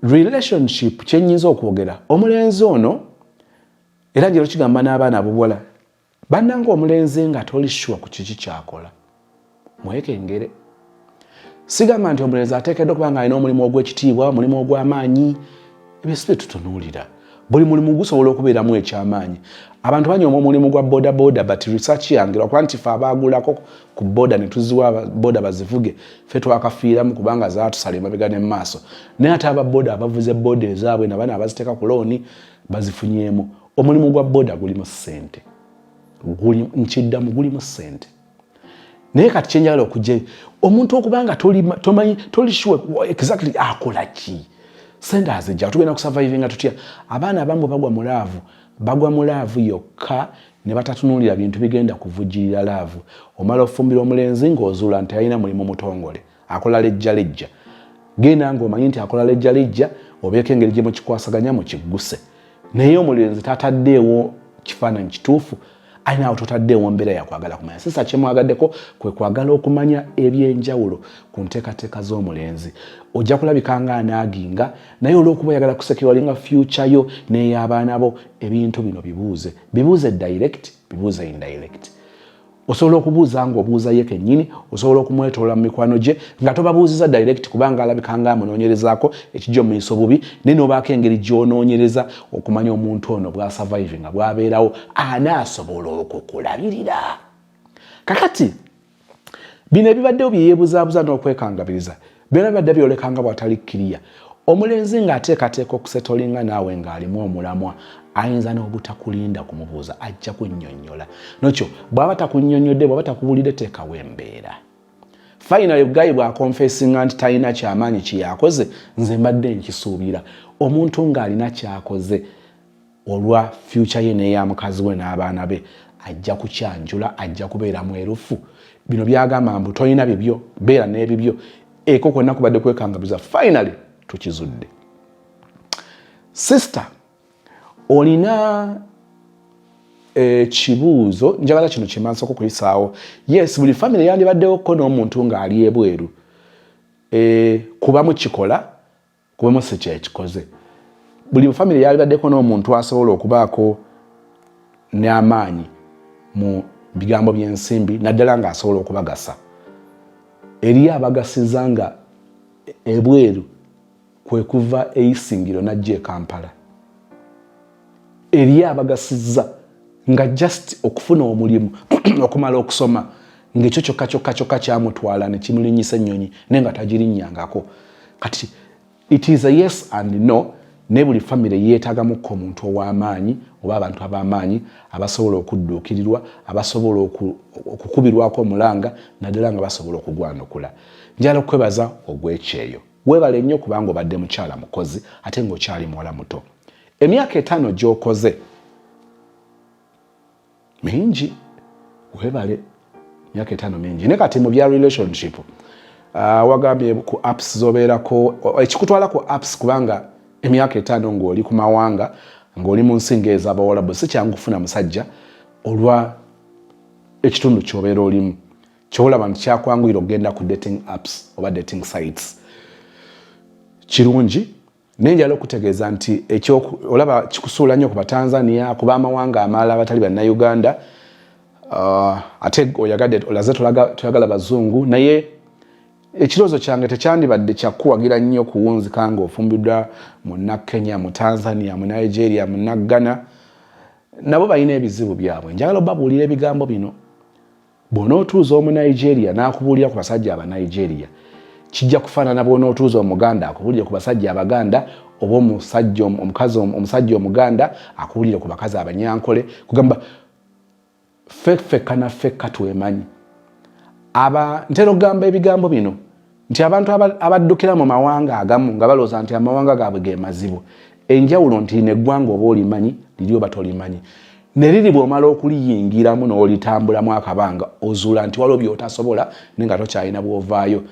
Relationship kyenyinza okwogera, omulenzi ono, era njero kigamba n'abaana abuwala bannanga, omulenzi nga toli sure ku kiki kyakola, mwekengere. Sigamba nti omulenzi ateekeddwa okuba nga alina omulimu ogw'ekitiibwa, omulimu ogw'amaanyi. Ebyo si byetutunuulira. Buli mulimu gusobola okubeeramu ekyamaanyi. Abantu banyooma omulimu gwa boda boda, but research yange, lwakuba nti fe abaagulako ku boda ne tuziwa boda bazivuge, fe twakafiiramu kubanga zaatusala emabega ne maaso. Naye ate aba boda abavuze boda ezaabwe nabana abaziteeka ku looni bazifunyeemu. Omulimu gwa boda gulimu ssente, nkiddamu, gulimu ssente. Naye kati kyenjagala okujja, omuntu okubanga tomanyi, toli sure exactly akola ki, sente azijja, tugenda kusurvivinga tutya? Abaana abamu bagwa mu love, bagwa mu love yokka ne batatunuulira bintu bigenda kuvujjirira love. Omala ofumbira omulenzi ng'ozuula nti alina mulimu mutongole, akola lejja lejja. Genda ng'omanyi nti akola lejja lejja, obeeko engeri gye mukikwasaganya mukigguse. Naye omulenzi tataddeewo kifaananyi kituufu, alina awo totaddeewo mbeera yakwagala kumanya. Sisa kyemwagaddeko kwe kwagala okumanya ebyenjawulo ku nteekateeka z'omulenzi. Ojja kulabika nga anaaginga, naye olw'okuba oyagala kusecuringa future yo n'ey'abaana bo, ebintu bino bibuuze, bibuuze direct, bibuuze indirect. Osobola okubuuza nga obuuza ye kennyini, osobola okumwetoola mu mikwano gye nga tobabuuziza direct, kubanga alabika nga amunoonyerezaako ekijja omuyisa obubi, naye nobaako engeri gy'onoonyereza okumanya omuntu ono bw'asurvive nga bw'abeerawo anaasobola okukulabirira. Kakati bino ebibaddewo bye yeebuzaabuza n'okwekangabiriza byonna bibadde byoleka nga bw'atali kiriya. Omulenzi ng'ateekateeka okusettlinga naawe ng'alimu omulamwa, ayinza n'obutakulinda kumubuuza, ajja kunnyonnyola. Nokyo bw'aba takunnyonnyodde, bw'aba takubuulidde, teekawo embeera. Finally, guy bw'aconfessinga nti talina kyamaanyi kyeyakoze, nze mbadde nkisuubira omuntu ng'alina kyakoze olwa future ye n'eya mukazi we n'abaana be, ajja kukyanjula, ajja kubeera mwerufu. Bino byagamba mbu tolina bibyo, beera n'ebibyo, eko kwonna kubadde kwekangabiza. Finally tukizudde. Sister, olina ekibuuzo, njagala kino kyemansooka okuyisaawo. Yes, buli family yandibaddewoko n'omuntu ng'ali ebweru. Kubamu kikola, kubamu si kyekikoze. Buli family yalibaddeko n'omuntu asobola okubaako n'amaanyi mu bigambo by'ensimbi, naddala ng'asobola okubagasa. Eriyo abagasiza nga ebweru kwe kuva eisingiro n'ajja e Kampala. Eriyo abagasiza nga just okufuna omulimu, okumala okusoma, ng'ekyo kyokka kyokka kyokka kyamutwala ne kimulinnyisa ennyonyi, naye nga tagirinnyangako. Kati it is a yes and no, naye buli famire yeetaagamuko omuntu ow'amaanyi oba abantu ab'amaanyi abasobola okudduukirirwa, abasobola okukubirwako omulanga, naddala nga basobola okugwanukula. Njala okwebaza ogw'ekyeyo. Weebale nnyo kubanga obadde mukyala mukozi ate ng'okyali muwala muto. Emyaka 5 gy'okoze mingi, weebale, myaka 5 mingi. Naye kati mu bya relationship, wagambye ku apps zobeerako, ekikutwala ku apps, kubanga emyaka 5 ng'oli ku mawanga, ng'oli mu nsi ng'ez'abawalabu, si kyangu kufuna musajja olwa ekitundu ky'obeera olimu. Kyolaba nti kyakwanguyira okugenda ku dating apps oba dating sites, kirungi, naye njala okutegeeza nti olaba kikusuula nnyo ku Batanzania, ku bamawanga amalala abatali Bannayuganda. Ate oyagadde olaze toyagala bazungu, naye ekirowoozo kyange tekyandibadde kyakuwagira nnyo kuwunzika nga ofumbiddwa munna Kenya, mu Tanzania, mu Nigeria, munna Ghana. Nabo balina ebizibu byabwe. Njagala obabuulira ebigambo bino: bw'onootuuza Omunigeria n'akubuulira ku basajja Abanigeria, kijja kufaanana bw'onootuuza Omuganda akubuulire ku basajja Abaganda, oba omusajja omukazi, omusajja Omuganda akubuulire ku bakazi Abanyankole. Kugamba ffe ffekka na ffekka twemanyi. Aba ntera okugamba ebigambo bino nti abantu abaddukira mu mawanga agamu nga balowooza nti amawanga gaabwe ge mazibu, enjawulo nti lino eggwanga oba olimanyi liri oba tolimanyi, ne liri bw'omala okuliyingiramu n'olitambulamu akabanga, ozuula nti waliwo by'otasobola, naye nga tokyalina bw'ovaayo.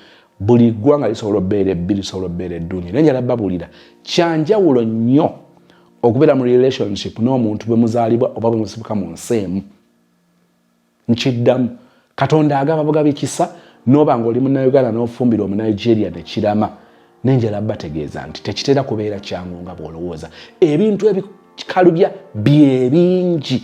Buli ggwanga lisobola obbeera ebbi, lisobola obbeera eddungi, naye njala babuulira, kyanjawulo nnyo okubeera mu relationship n'omuntu bwe muzaalibwa oba bwe musibuka mu nsi emu. Nkiddamu, Katonda agaba bugabi kisa n'oba ng'oli Munnayuganda n'ofumbira Omunigeria nekirama, nenjala bategeeza nti tekitera kubeera kyangu nga bw'olowooza. Ebintu ebikalubya bye bingi.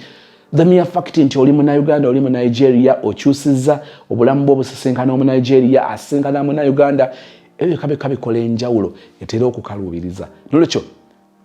The mere fact nti oli Munnayuganda, oli mu Nigeria, okyusizza obulamu bwe, obusisinkana Omunigeria asisinkana Munnayuganda, ebyo kabika bikola enjawulo etera okukaluubiriza. Nolwekyo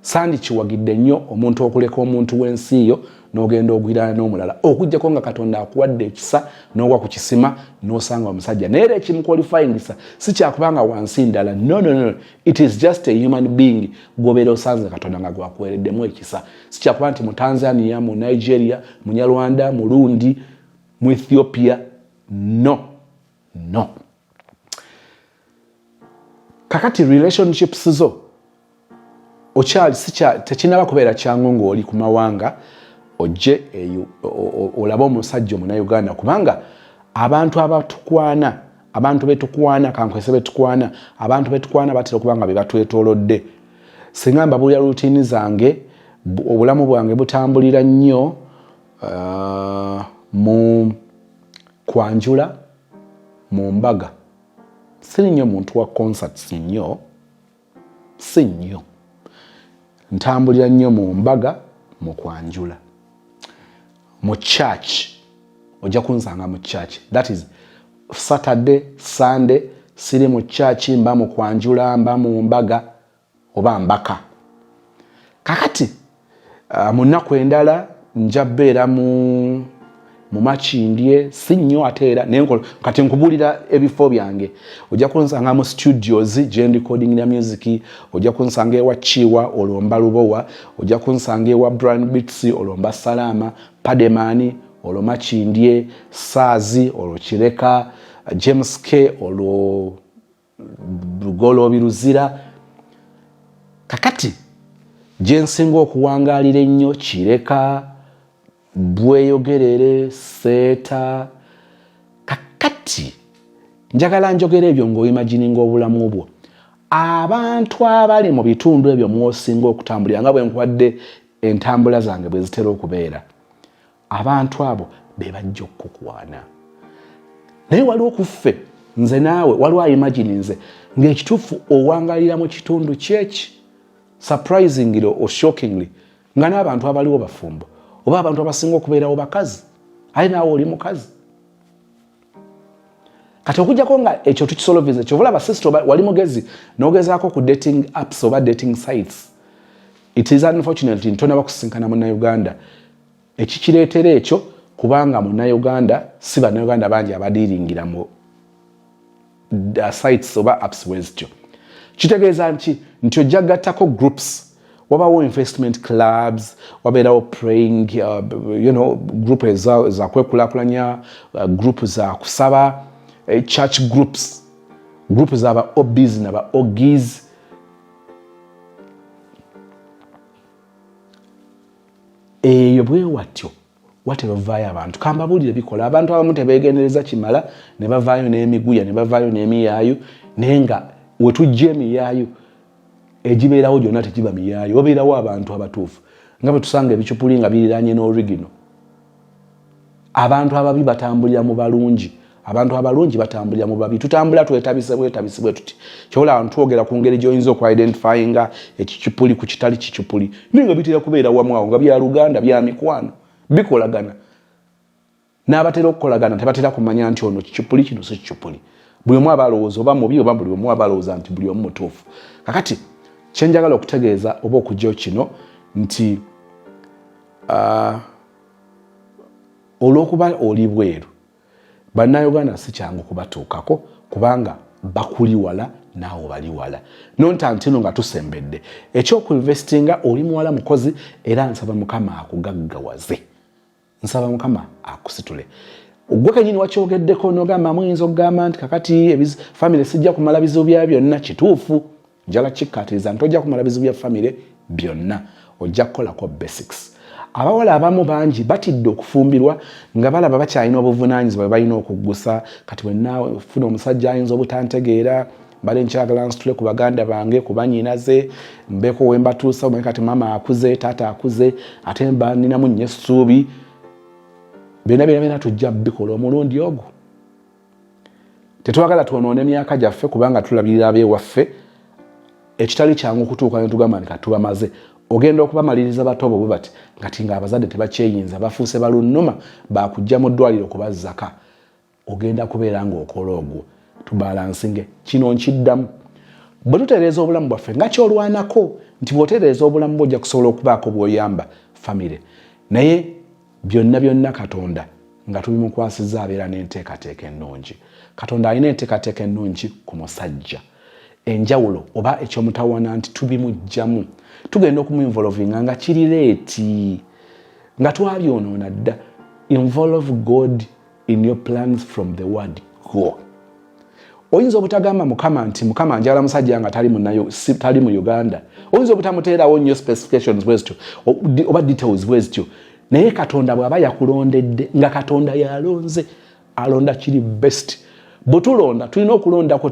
sandikiwagidde nnyo omuntu okuleka omuntu w'ensi yo n'ogenda ogwirana n'omulala, okugjako nga Katonda akuwadde ekisa n'ogwa ku kisima n'osanga omusajja. Naye era ekimuqualifyingisa si kyakubanga wansi ndala. No, no, no, it is just a human being gwobeera osanze, Katonda nga gwakuweereddemu ekisa. Si kyakuba nti mu Tanzania, mu Nigeria, Munyarwanda, Murundi, mu Ethiopia. No, no. Kakati relationships zo okyali tekinaba kubeera kyangu ng'oli ku mawanga ojje olabe omusajja Omunauganda, kubanga abantu abatukwana, abantu betukwana, kankwese betukwana, abantu betukwana batera okuba nga bebatwetoolodde. Singa mbabuulira routine zange, obulamu bwange butambulira nnyo mu kwanjula, mu mbaga. Siri nnyo muntu wa concerts nnyo, si nnyo. Ntambulira nnyo mu mbaga, mu kwanjula, mu church. Ojja kunsanga mu church. That is Saturday, Sunday siri mu church, mba mu kwanjula, mba mu mbaga oba mbaka. Kakati mu nnaku endala nja beera mu Makindye, si nnyo ate era naye kati nkubuulira ebifo byange. Ojja kunsanga mu studios gye recordingira music, ojja kunsanga ewa Chiwa, olwo mba Lubowa, ojja kunsanga ewa Brand Beats, olwo mba Salaama, Pademani, olwo Makindye, Saazi, olwo Kireka, James K, olwo Lugoloobi Luzira. Kakati gye nsinga okuwangaalira ennyo Kireka, Bweyogerere, Seeta. Kakati njagala njogera ebyo ng'oimagininga obulamu bwo. Abantu abali mu bitundu ebyo mw'osinga okutambulira, nga bwe nkuwadde entambula zange bwe zitera okubeera, abantu abo be bajja okukukwana. Naye waliwo kuffe nze naawe, waliwo aimagininze ng'ekituufu owangalira mu kitundu kyeki, surprisingly or shockingly, nga n'abantu abaliwo bafumbo oba abantu abasinga okubeerawo bakazi, aye naawe oli mukazi. Kati okujjako nga ekyo tukisolovinze, kyova olaba sister wali mugezi n'ogezaako ku dating apps oba dating sites. It is unfortunately ntonaba kusisinkana Munnayuganda ekikireetera ekyo, kubanga Munnayuganda si Bannayuganda bangi abadiiringira mu sites oba apps bwe zityo. Kitegeeza nti ojja gattako groups, wabawo investment clubs, wabeerawo praying group ezakwekulaakulanya, group za kusaba, church groups, group zaba OBs naba OGs. Eyo bwe watyo watera ovaayo abantu. Kambabuulire bikola, abantu abamu tebeegendereza kimala ne bavaayo n'emiguya ne bavaayo n'emiyaayu, naye nga wetujja emiyaayu egibeerawo gyonna tegiba miyaayu, wabeerawo abantu abatuufu, nga bwe tusanga ebicupuli nga biriranye n'origino. Abantu ababi batambulira mu balungi, abantu abalungi batambulira mu babi. Tutambula twetabise bwetabise bwe tuti. Kyobola twogera ku ngeri gy'oyinza okuidentifyinga ekicupuli ku kitali kicupuli, naye nga bitera kubeera wamu awo nga bya luganda, bya mikwano, bikolagana. N'abatera okukolagana tebatera kumanya nti ono kicupuli, kino si kicupuli. Buli omu aba alowooza oba mubi, oba buli omu aba alowooza nti buli omu mutuufu. Kakati kyenjagala okutegeeza oba okugyayo kino nti olw'okuba oli bweru, Bannayuganda si kyangu kubatuukako kubanga bakuli wala naawe bali wala. Nontantino nga tusembedde ekyokuinvestinga, oli muwala mukozi, era nsaba Mukama akugaggawaze, nsaba Mukama akusitule. Gwe kenyini wakyogeddeko nogamba muyinza okugamba nti kakati famire sijja kumala bizibu byayo byonna. Kituufu, njala kikkaatiriza nti ojja kumala bizibu bya famire byonna, ojja kukolako basics. Abawala abamu bangi batidde okufumbirwa nga balaba bakyalina obuvunaanyizibwa bwe balina okuggusa. Kati bwenafuna omusajja ayinza obutantegeera, mbale nkyagala nsitule ku baganda bange, ku banyinaze, mbeeko we mbatuusa. Omanyi kati maama akuze, taata akuze, ate mba ninamu nnyo essuubi. Byonna byonna byonna tujja bikola omulundi ogwo. Tetwagala twonoona emyaka gyaffe kubanga tulabirira ab'ewaffe, ekitali kyangu kutuuka ne tugamba nti katubamaze. Ogenda okubamaliriza bato bo bwe bati ngati nga abazadde tebakyeyinza, bafuuse balunnuma, bakujja mu ddwaliro kubazzaka. Ogenda kubeera ng'okola ogwo tubalansinge. Kino nkiddamu, bwe tutereeza obulamu bwaffe nga kyolwanako nti bw'otereeza obulamu bwo ojja kusobola okubaako bw'oyamba famire, naye byonna byonna Katonda nga tubimukwasizza abeera n'enteekateeka ennungi. Katonda alina enteekateeka ennungi ku musajja. Enjawulo oba ekyomutawaana nti tubimuggyamu, tugenda okumuinvolvinga nga kiri late, nga twabyonoona dda. Involve God in your plans from the word go. Oyinza obutagamba Mukama nti Mukama njagala musajja nga tali tali mu Uganda. Oyinza obutamuteerawo nnyo specifications bwe zityo oba details bwe zityo, naye Katonda bw'aba yakulondedde, nga Katonda yalonze, alonda kiri best. Bwe tulonda tulina okulonda kwe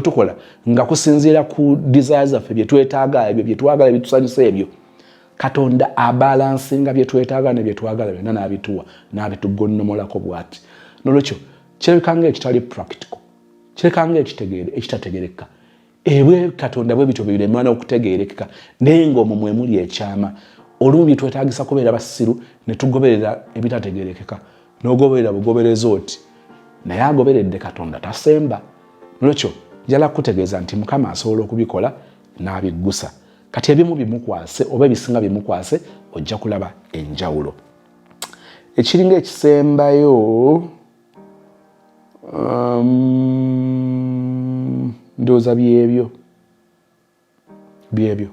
tukola nga kusinziira ku desire zaffe, bye twetaaga, ebyo bye twagala, ebitusanyusa ebyo. Katonda abalansinga bye twetaaga ne bye twagala byonna n'abituwa n'abitugonnomolako bw'ati. Nolwekyo kirabika nga ekitali practical, kirabika nga ekitategerekka. Ebwe Katonda bwe bityo biremana okutegerekeka, naye ng'omwo mwe muli ekyama. Olumu byetwetaagisa kubeera basiru ne tugoberera ebitategerekeka. N'ogoberera bugoberezi oti, naye agoberedde Katonda tasemba. Nolwekyo njala kukutegeeza nti Mukama asobola okubikola n'abiggusa. Kati ebimu bimukwase oba ebisinga bimukwase, ojja kulaba enjawulo. Ekiringa ekisembayo, ndowooza byebyo byebyo.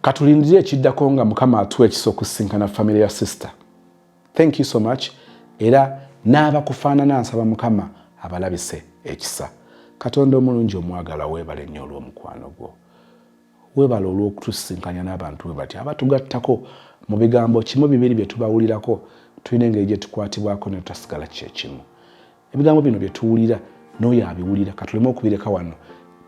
Katulindire ekiddako nga Mukama atuwa ekisa okusisinkana famire ya sister. Thank you so much. Era n'abakufaanana nsaba Mukama abalabise ekisa. Katonda omulungi omwagala, weebale nnyo olw'omukwano gwo, weebale olw'okutusisinkanya n'abantu bwe batyo abatugattako mu bigambo kimu bibiri bye tubawulirako. Tulina engeri gye tukwatibwako ne tutasigala kyekimu. Ebigambo bino bye tuwulira n'oyo abiwulira, katuleme okubireka wano,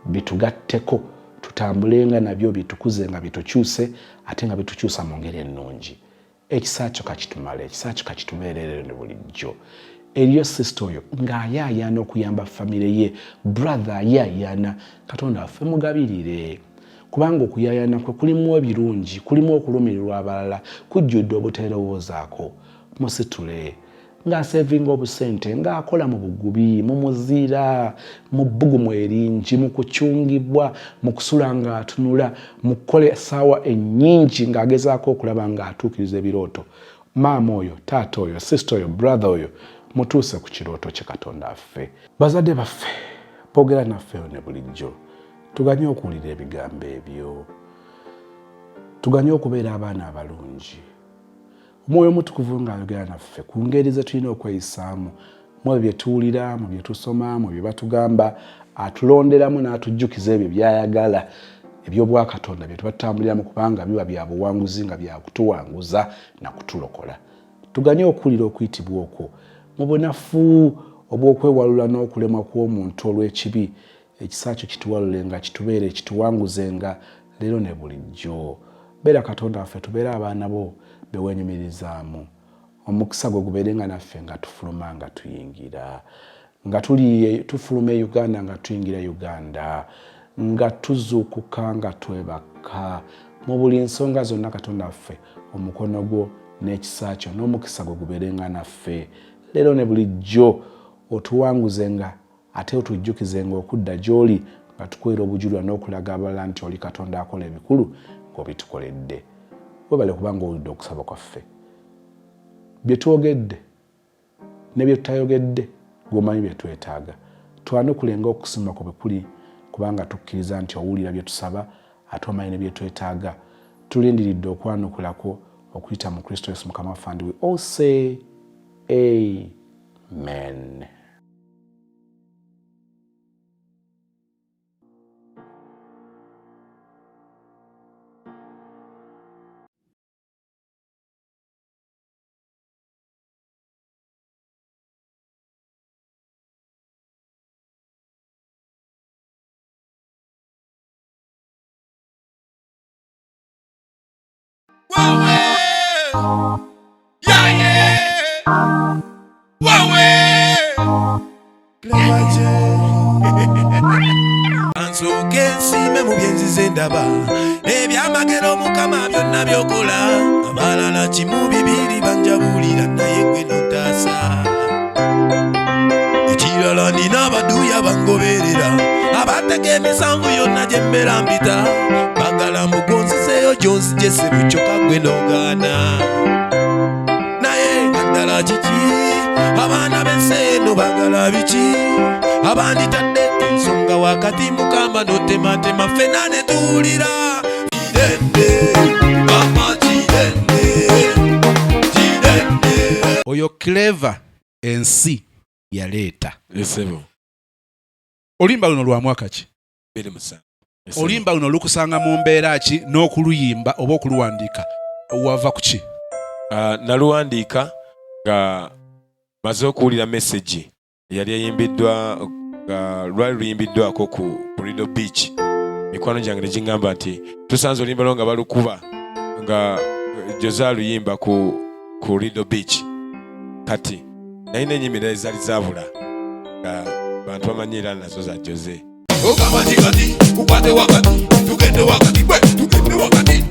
bitugatteko tutambulenga nabyo, bitukuze nga bitukyuse, ate nga bitukyusa mu ngeri ennungi. Ekisa kyo kakitumale, ekisa kyo kakitubeerere ne bulijjo. Eriyo sister oyo ng'ayaayaana okuyamba famire ye, brother ayaayaana, Katonda waffe mugabirire, kubanga okuyaayaana kwe kulimu ebirungi, kulimu okulumirirwa abalala, kujjudde obuteerowoozaako. Musitule ng'asevinga obusente, ng'akola mu bugubi, mu muzira, mu bbugumu eringi, mu kucungibwa, mu kusula ng'atunula, mu kukola essaawa ennyingi ng'agezaako okulaba ng'atuukiriza ebirooto. Maama oyo, taata oyo, sister oyo, brother oyo, mutuuse ku kirooto kye. Katonda affe, bazadde baffe boogera naffe ne bulijjo, tuganye okuwulira ebigambo ebyo, tuganye okubeera abaana abalungi. Omwoyo Omutukuvu ng'ayogera naffe ku ngeri ze tulina okweyisaamu, mu ebyo bye tuwulira, mu bye tusoma, mu bye batugamba, atulonderamu n'atujjukiza ebyo by'ayagala eby'obwakatonda bye tuba tutambuliramu, kubanga biba bya buwanguzi nga byakutuwanguza na kutulokola. Tuganye okuwulira okuyitibwa okwo mu bunafu obw'okwewalula n'okulemwa kw'omuntu olw'ekibi. Ekisa kyo kituwalule nga kitubeere, kituwanguzenga leero ne bulijjo. Beera Katonda waffe, tubeere abaana bo be weenyumirizaamu. Omukisa gwo gubeerenga naffe nga tufuluma nga tuyingira, nga tuli tufuluma e Uganda, nga tuyingira Uganda, nga tuzuukuka, nga twebaka, mu buli nsonga zonna. Katonda waffe, omukono gwo n'ekisa kyo n'omukisa gwo gubeerenga naffe leero ne bulijjo. Otuwanguzenga ate otujjukizenga okudda gy'oli nga tukwera obujulirwa n'okulaga abalala nti oli Katonda akola ebikulu ng'obitukoledde. Webale kubanga owulidde okusaba kwaffe. Bye twogedde ne bye tutayogedde, gw'omanyi bye twetaaga. Twanukule ng'okusima kwo bwe kuli, kubanga tukkiriza nti owulira bye tusaba ate omanyi ne bye twetaaga. Tulindiridde okwanukula kwo okuyita mu Kristo Yesu Mukama waffe, and we all say amen. Nsooke nsiime mu byenzize ndaba ebyamagero Mukama byonna byokola. Abalala kimu bibiri banjabulira, naye gwe nontaasa. Ekirala nina abaduya bangoberera, abatega emisanvu yonna gye mbeera mpita, bagala mbugonzizeeyo gyonzije sebukyoka gwe nogaana. Naye nga ddala kiki abaana b'ensi eno bagala biki? Abanditadde ensonga wakati, Mukama notematema ffena ne tuwulira. Kirende mama, kirende, kirende. Oyo Clever ensi yaleeta. Esebo. Oluyimba luno lwa mwaka ki? 27. Oluyimba luno lukusanga mu mbeera ki n'okuluyimba oba okuluwandiika wava ku ki? Naluwandiika nga maze okuwulira message eyali eyimbiddwa, nga lwali luyimbiddwako ku Lido Beach. Mikwano gyange ne giŋŋamba nti tusanze oluyimba lwo nga balukuba, nga Jose aluyimba ku Lido Beach. Kati nalina ennyimira ezaali zaabula nga bantu bamanyi era nazo za Jose. Ogamba nti kati kukwate wakati, tugende wakati, gwe tugende wakati.